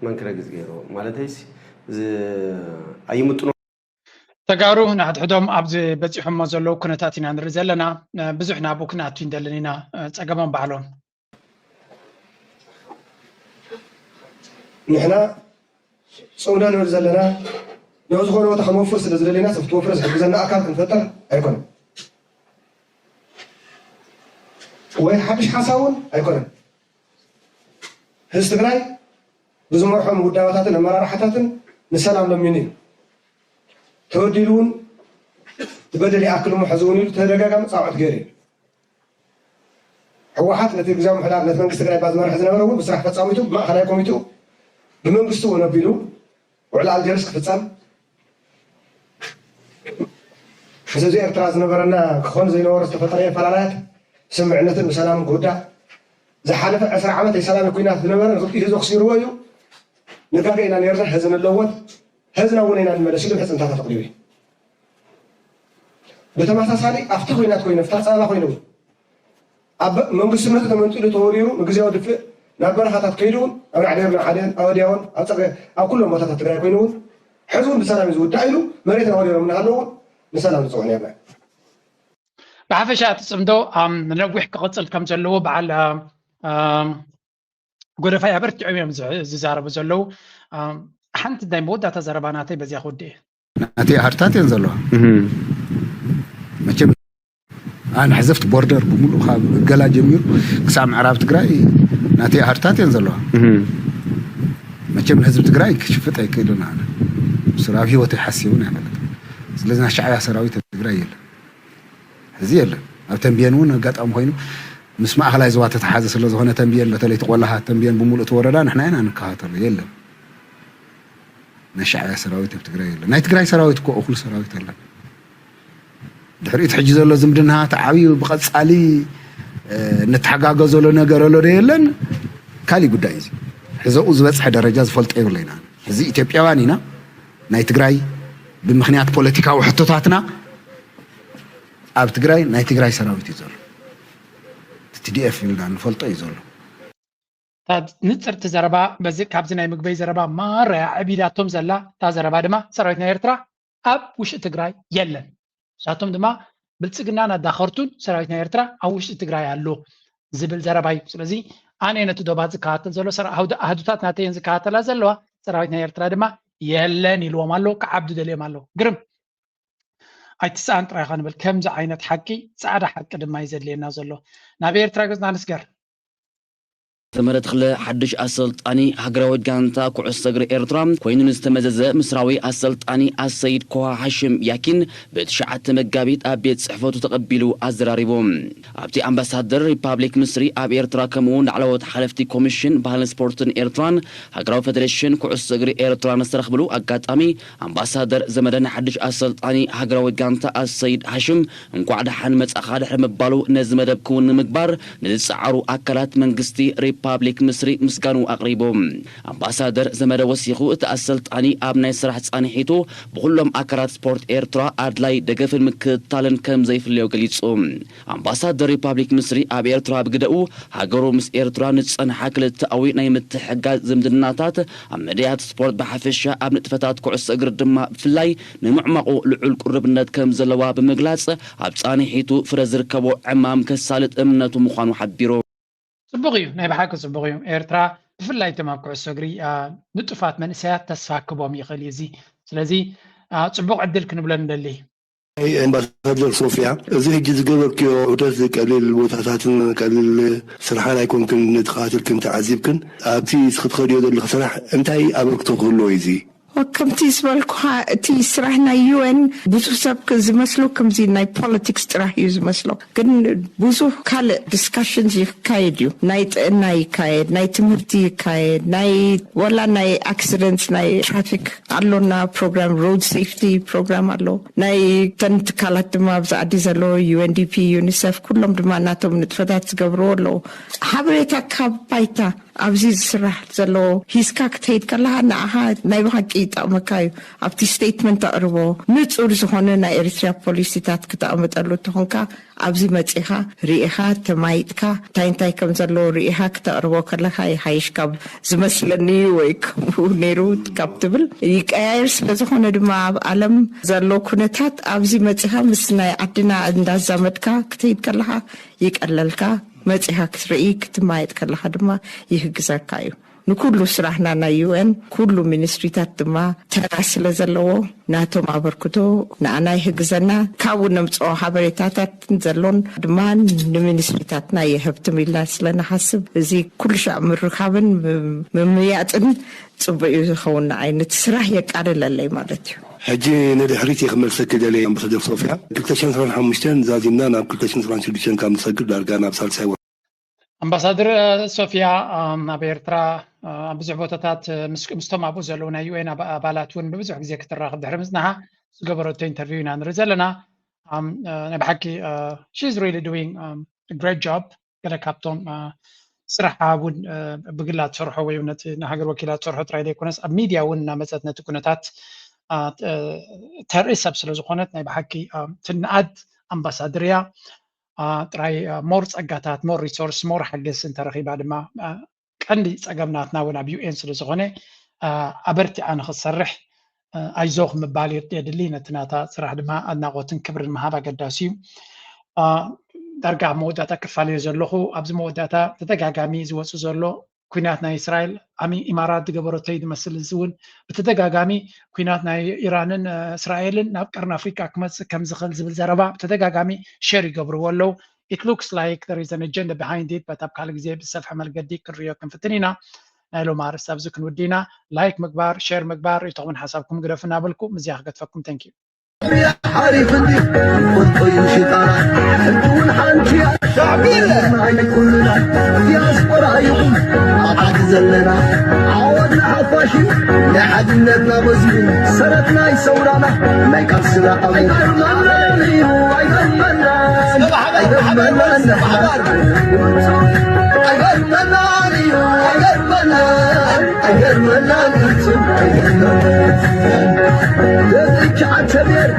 መን ክረግፅ ገይርዎ ማለተይስ ዝ- ኣይምጥኖ ተጋሩ ንሕድሕዶም ኣብዚ በፂሖሞ ዘለዉ ኩነታት ኢና ንርኢ ዘለና። ብዙሕ ናብኡ ክንኣቱ ይንደልን ኢና። ፀገሞም ባዕሎም ንሕና ፅምዶ ንብል ዘለና ናብ ዝኾነ ቦታ ክንወፍር ስለ ዝደለና ሰብ ክትወፍር ዝሕግዘና ኣካል ክንፈጥር ኣይኮነን። ወይ ሓድሽ ሓሳብ እውን ኣይኮነን። ህዝቢ ትግራይ ብዝመርሖም ውዳበታትን ኣመራርሓታትን ንሰላም ለሚኑ እዩ። ተበዲሉ እውን ትበደል ይኣክል እሞ ሕዚ እውን ኢሉ ተደጋጋሚ ፃውዐት ገይሩ እዩ። ህወሓት ነቲ ግዝያዊ ምምሕዳር ነቲ መንግስቲ ትግራይ እባ ዝመርሕ ዝነበረ እውን ብስራሕ ፈፃሚቱ ብማእኸላይ ኮሚቴኡ ብመንግስቲ እውን ኣቢሉ ውዕል ኣልጀርስ ክፍፀም ምስ ህዝቢ ኤርትራ ዝነበረና ክኾን ዘይነበሮ ዝተፈጠረ የፈላለያት ስምዕነትን ብሰላምን ክውዳእ ዝሓለፈ ዕስራ ዓመት ናይ ሰላም ኩናት ዝነበረ ንክልቲኡ ህዝቢ ክሲርዎ እዩ። ንጋገ ኢና ነርና ህዝቢ ንለወጥ ህዝና እውን ኢና ንመለስ ኢሉ ሕፅንታታት ኣቕሪቡ እዩ። ብተመሳሳሊ ኣብቲ ኩናት ኮይኑ ኣብታ ፀበባ ኮይኑ እውን ኣብ መንግስትነቱ ተመንጢሉ ተወሪሩ ንግዝያዊ ድፍእ ናብ በረኻታት ከይዱ እውን ኣብ ናዕዴር ንዓዴን ኣወድያውን ኣብ ፀገ ኣብ ኩሎም ቦታታት ትግራይ ኮይኑ እውን ሕዚ እውን ብሰላም እዩ ዝውዳእ ኢሉ መሬትና ወሪሮም እናሃለዉ እውን ንሰላም ንፅውዕ ነርና። ብሓፈሻ እቲ ፅምዶ ነዊሕ ክቕፅል ከም ዘለዎ በዓል ጎደፋይ ኣበርቲዖም እዮም ዝዛረቡ ዘለዉ። ሓንቲ ናይ መወዳእታ ዘረባ ናተይ በዚያ ክውድእ እየ። ናተይ ኣሃድታት እየን ዘለዋ። መቸም ኣነ ሕዘፍቲ ቦርደር ብምሉእ ካብ እገላ ጀሚሩ ክሳብ ምዕራብ ትግራይ ናተይ ኣሃድታት እየን ዘለዋ። መቸም ንህዝቢ ትግራይ ክሽፍጥ ኣይክእልን ኣነ ስራብ ህይወተይ ሓሲቡን ኣይፈልጥ። ስለዚ ናይ ሻዕብያ ሰራዊት ኣብ ትግራይ የለን። ሕዚ የለን። ኣብ ተንብየን እውን ኣጋጣሚ ኮይኑ ምስ ማእኸላይ ዞባ ተተሓዘ ስለ ዝኾነ ተንብየን በተለይ እቲ ቆላሃት ተንብየን ብምሉእ እቲ ወረዳ ንሕና ኢና ንከታተሎ የለን። ናይ ሻዕብያ ሰራዊት ኣብ ትግራይ የለን። ናይ ትግራይ ሰራዊት እኮ እኹል ሰራዊት ኣለን። ድሕሪት ሕጂ ዘሎ ዝምድና ተዓብዩ ብቐፃሊ እንተሓጋገዘሉ ነገር ኣሎ ዶ የለን ካሊእ ጉዳይ እዩ። ሕዘኡ ዝበፅሐ ደረጃ ዝፈልጦ የብለይና። ሕዚ ኢትዮጵያውያን ኢና። ናይ ትግራይ ብምኽንያት ፖለቲካዊ ሕቶታትና ኣብ ትግራይ ናይ ትግራይ ሰራዊት እዩ ዘሎ። ቲ ዲ ኤፍ ኢልና ንፈልጦ እዩ ዘሎ። ንፅርቲ ዘረባ በዚ ካብዚ ናይ ምግበይ ዘረባ ማራ ኣዕቢዳቶም ዘላ እታ ዘረባ ድማ ሰራዊት ናይ ኤርትራ ኣብ ውሽጢ ትግራይ የለን። ንሳቶም ድማ ብልፅግናን ኣዳኸርቱን ሰራዊት ናይ ኤርትራ ኣብ ውሽጢ ትግራይ ኣሎ ዝብል ዘረባ እዩ። ስለዚ ኣነ ነቲ ዶባት ዝከታተል ዘሎ ኣህዱታት ናተየን ዝከታተላ ዘለዋ ሰራዊት ናይ ኤርትራ ድማ የለን ኢልዎም ኣሎ፣ ክዓብዱ ደልዮም ኣለዉ። ግርም ኣይትስኣን ጥራይ ኢኻ ንብል። ከምዚ ዓይነት ሓቂ ፃዕዳ ሓቂ ድማ እዩ ዘድልየና ዘሎ። ናብ ኤርትራ ገፅና ንስገር። ዘመደ ተኽለ ሓድሽ ኣሰልጣኒ ሃገራዊት ጋንታ ኩዕሶ እግሪ ኤርትራ ኮይኑ ንዝተመዘዘ ምስራዊ ኣሰልጣኒ ኣሰይድ ኮሃ ሃሽም ያኪን ብትሽዓተ መጋቢት ኣብ ቤት ጽሕፈቱ ተቐቢሉ ኣዘራሪቡ። ኣብቲ ኣምባሳደር ሪፓብሊክ ምስሪ ኣብ ኤርትራ ከምኡ እውን ላዕለዎት ሓለፍቲ ኮሚሽን ባህልን ስፖርትን ኤርትራን ሃገራዊ ፌደሬሽን ኩዕሶ እግሪ ኤርትራን ዝተረኽብሉ ኣጋጣሚ ኣምባሳደር ዘመደ ንሓድሽ ኣሰልጣኒ ሃገራዊት ጋንታ ኣሰይድ ሃሽም እንኳዕ ደሓን መጻኻ ድሕሪ ምባሉ ነዚ መደብ ክውን ንምግባር ንዝጸዓሩ ኣካላት መንግስቲ ሪፓብሊክ ምስሪ ምስጋኑ ኣቕሪቡ። ኣምባሳደር ዘመደ ወሲኹ እቲ ኣሰልጣኒ ኣብ ናይ ስራሕ ጻንሒቱ ብኹሎም ኣካላት ስፖርት ኤርትራ ኣድላይ ደገፍን ምክትታልን ከም ዘይፍለዮ ገሊጹ። ኣምባሳደር ሪፓብሊክ ምስሪ ኣብ ኤርትራ ብግደኡ ሃገሩ ምስ ኤርትራ ንዝጸንሓ ክልተኣዊ ናይ ምትሕጋዝ ዝምድናታት ኣብ መድያት ስፖርት ብሓፈሻ ኣብ ንጥፈታት ኩዕሶ እግሪ ድማ ብፍላይ ንምዕማቑ ልዑል ቅሩብነት ከም ዘለዋ ብምግላጽ ኣብ ጻንሒቱ ፍረ ዝርከቦ ዕማም ከሳልጥ እምነቱ ምዃኑ ሓቢሩ። ጽቡቕ እዩ፣ ናይ ብሓቂ ጽቡቕ እዩ። ኤርትራ ብፍላይ እቶም ኣብ ኩዕሶ እግሪ ንጡፋት መንእሰያት ተስፋ ክቦም ይኽእል እዩ እዚ። ስለዚ ጽቡቕ ዕድል ክንብሎ ንደሊ። ኣምባሳደር ሶፊያ፣ እዚ ሕጂ ዝገበርክዮ ዑደት ቀሊል ቦታታትን ቀሊል ስራሕን ኣይኮንክን፣ ተኸታቲልክን ተዓዚብክን። ኣብቲ እስኺ ትኸድዮ ዘለኺ ስራሕ እንታይ ኣበርክቶ ክህልዎ እዩ እዚ? ከምቲ ዝበልኩኻ እቲ ስራሕ ናይ ዩኤን ብዙሕ ሰብ ዝመስሎ ከምዚ ናይ ፖለቲክስ ጥራሕ እዩ ዝመስሎ፣ ግን ብዙሕ ካልእ ዲስካሽን ይካየድ እዩ። ናይ ጥዕና ይካየድ፣ ናይ ትምህርቲ ይካየድ፣ ናይ ወላ ናይ ኣክሲደንት ናይ ትራፊክ ኣሎና ፕሮግራም፣ ሮድ ሴፍቲ ፕሮግራም ኣሎ። ናይ ተን ትካላት ድማ ኣብዚ ዓዲ ዘሎ ዩኤንዲፒ፣ ዩኒሰፍ ኩሎም ድማ ናቶም ንጥፈታት ዝገብርዎ ኣለዉ። ሓበሬታ ካብ ባይታ ኣብዚ ዝስራሕ ዘሎ ሂዝካ ክትኸይድ ከለኻ ንዓኻ ናይ ብሓቂ ይጠቕመካ እዩ። ኣብቲ ስቴትመንት ተቕርቦ ንጹር ዝኾነ ናይ ኤሪትሪያ ፖሊሲታት ክተቕምጠሉ እንተኾንካ ኣብዚ መጺኻ ርኢኻ ተማይጥካ እንታይ እንታይ ከም ዘለዎ ርኢኻ ክተቕርቦ ከለኻ ይሓይሽ ካብ ዝመስለኒ እዩ ወይ ከምኡ ነይሩ ካብ ትብል ይቀያየር ስለ ዝኾነ ድማ ኣብ ዓለም ዘሎ ኩነታት ኣብዚ መጺኻ ምስ ናይ ዓድና እንዳዛመድካ ክትኸይድ ከለኻ ይቀለልካ። መጺኻ ክትርኢ ክትማየጥ ከለኻ ድማ ይህግዘካ እዩ። ንኩሉ ስራሕና ናይ ዩኤን ኩሉ ሚኒስትሪታት ድማ ተራ ስለ ዘለዎ ናቶም ኣበርክቶ ንኣና ይህግዘና። ካብኡ ነምፅኦ ሓበሬታታት ዘሎን ድማ ንሚኒስትሪታትና የህብትም ኢልና ስለ ንሓስብ እዚ ኩሉ ሻዕ ምርኻብን ምምያጥን ፅቡቅ እዩ ዝኸውን። ንዓይ ነቲ ስራሕ የቃልለለይ ማለት እዩ። ሕጂ ንድሕሪት እየ ክመልሰኪ ደልየ ኣምባሳደር ሶፊያ። ክልተ ሽሕን ዕስራን ሓሙሽተን ዛዚምና ናብ ክልተ ሽሕን ዕስራን ሽዱሽተን ካብ ንሰግር ዳርጋ ናብ ሳልሳይ ወርሒ። ኣምባሳደር ሶፊያ ኣብ ኤርትራ ኣብ ብዙሕ ቦታታት ምስቶም ኣብኡ ዘለዉ ናይ ዩኤን ኣባላት እውን ንብዙሕ ግዜ ክትራኸብ ድሕሪ ምጽናሓ ዝገበረቶ ኢንተርቪው ኢና ንርኢ ዘለና። ናይ ብሓቂ she's really doing great job። ገለ ካብቶም ስራሕ እውን ብግላ ትሰርሖ ወይ ነቲ ንሃገር ወኪላ ትሰርሖ ጥራይ ዘይኮነስ ኣብ ሚድያ እውን እናመፀት ነቲ ኩነታት ተርኢ ሰብ ስለ ዝኾነት ናይ ብሓቂ ትንኣድ ኣምባሳደር እያ። ጥራይ ሞር ፀጋታት፣ ሞር ሪሶርስ፣ ሞር ሓገዝ እንተረኺባ ድማ ቀንዲ ፀገም ናትና እውን ኣብ ዩኤን ስለ ዝኾነ ኣበርቲዓ ንኽትሰርሕ ኣይዞኽ ምባል የድሊ። ነቲ ናታ ስራሕ ድማ ኣድናቖትን ክብርን ምሃብ ኣገዳሲ እዩ። ዳርጋ ኣብ መወዳእታ ክፋለዮ ዘለኹ፣ ኣብዚ መወዳእታ ተደጋጋሚ ዝወፁ ዘሎ ኩናት ናይ እስራኤል ኣሚ ኢማራት ዝገበረቶ እዩ ዝመስል። እዚ እውን ብተደጋጋሚ ኩናት ናይ ኢራንን እስራኤልን ናብ ቀርኒ ኣፍሪቃ ክመፅእ ከም ዝኽእል ዝብል ዘረባ ብተደጋጋሚ ሸር ይገብርዎ ኣለዉ። It looks like there is an agenda behind it, but ኣብ ካልእ ግዜ ብዝሰፍሐ መልገዲ ክንሪኦ ክንፍትን ኢና። ናይ ሎም ኣርእስቲ ኣብዚ ክንውዲ ኢና። ላይክ ምግባር፣ ሼር ምግባር፣ ርእይቶኹምን ሓሳብኩም ግደፉ እናበልኩ ምስዚኣ ክገድፈኩም። Thank you። ሓሪፍኒ ቁጥዩ ሽጣራ ሕጂ እውን ሓንቲ ሻዕቢለ ኣይኩልና ዲያስፖራ ይኹን ኣብ ዓዲ ዘለና ዓወት ንሓፋሽ እዩ ናይ ሓድነትና መዝሙር ሰረት ናይ ሰውራና ናይ ቃልስና ኣቡ ኣይገርመናን እዩ ኣይገርመናን ኣይገርመናን እዩ ኣይገርመናን ኣይገርመናን ተዘይከ ዓተቤር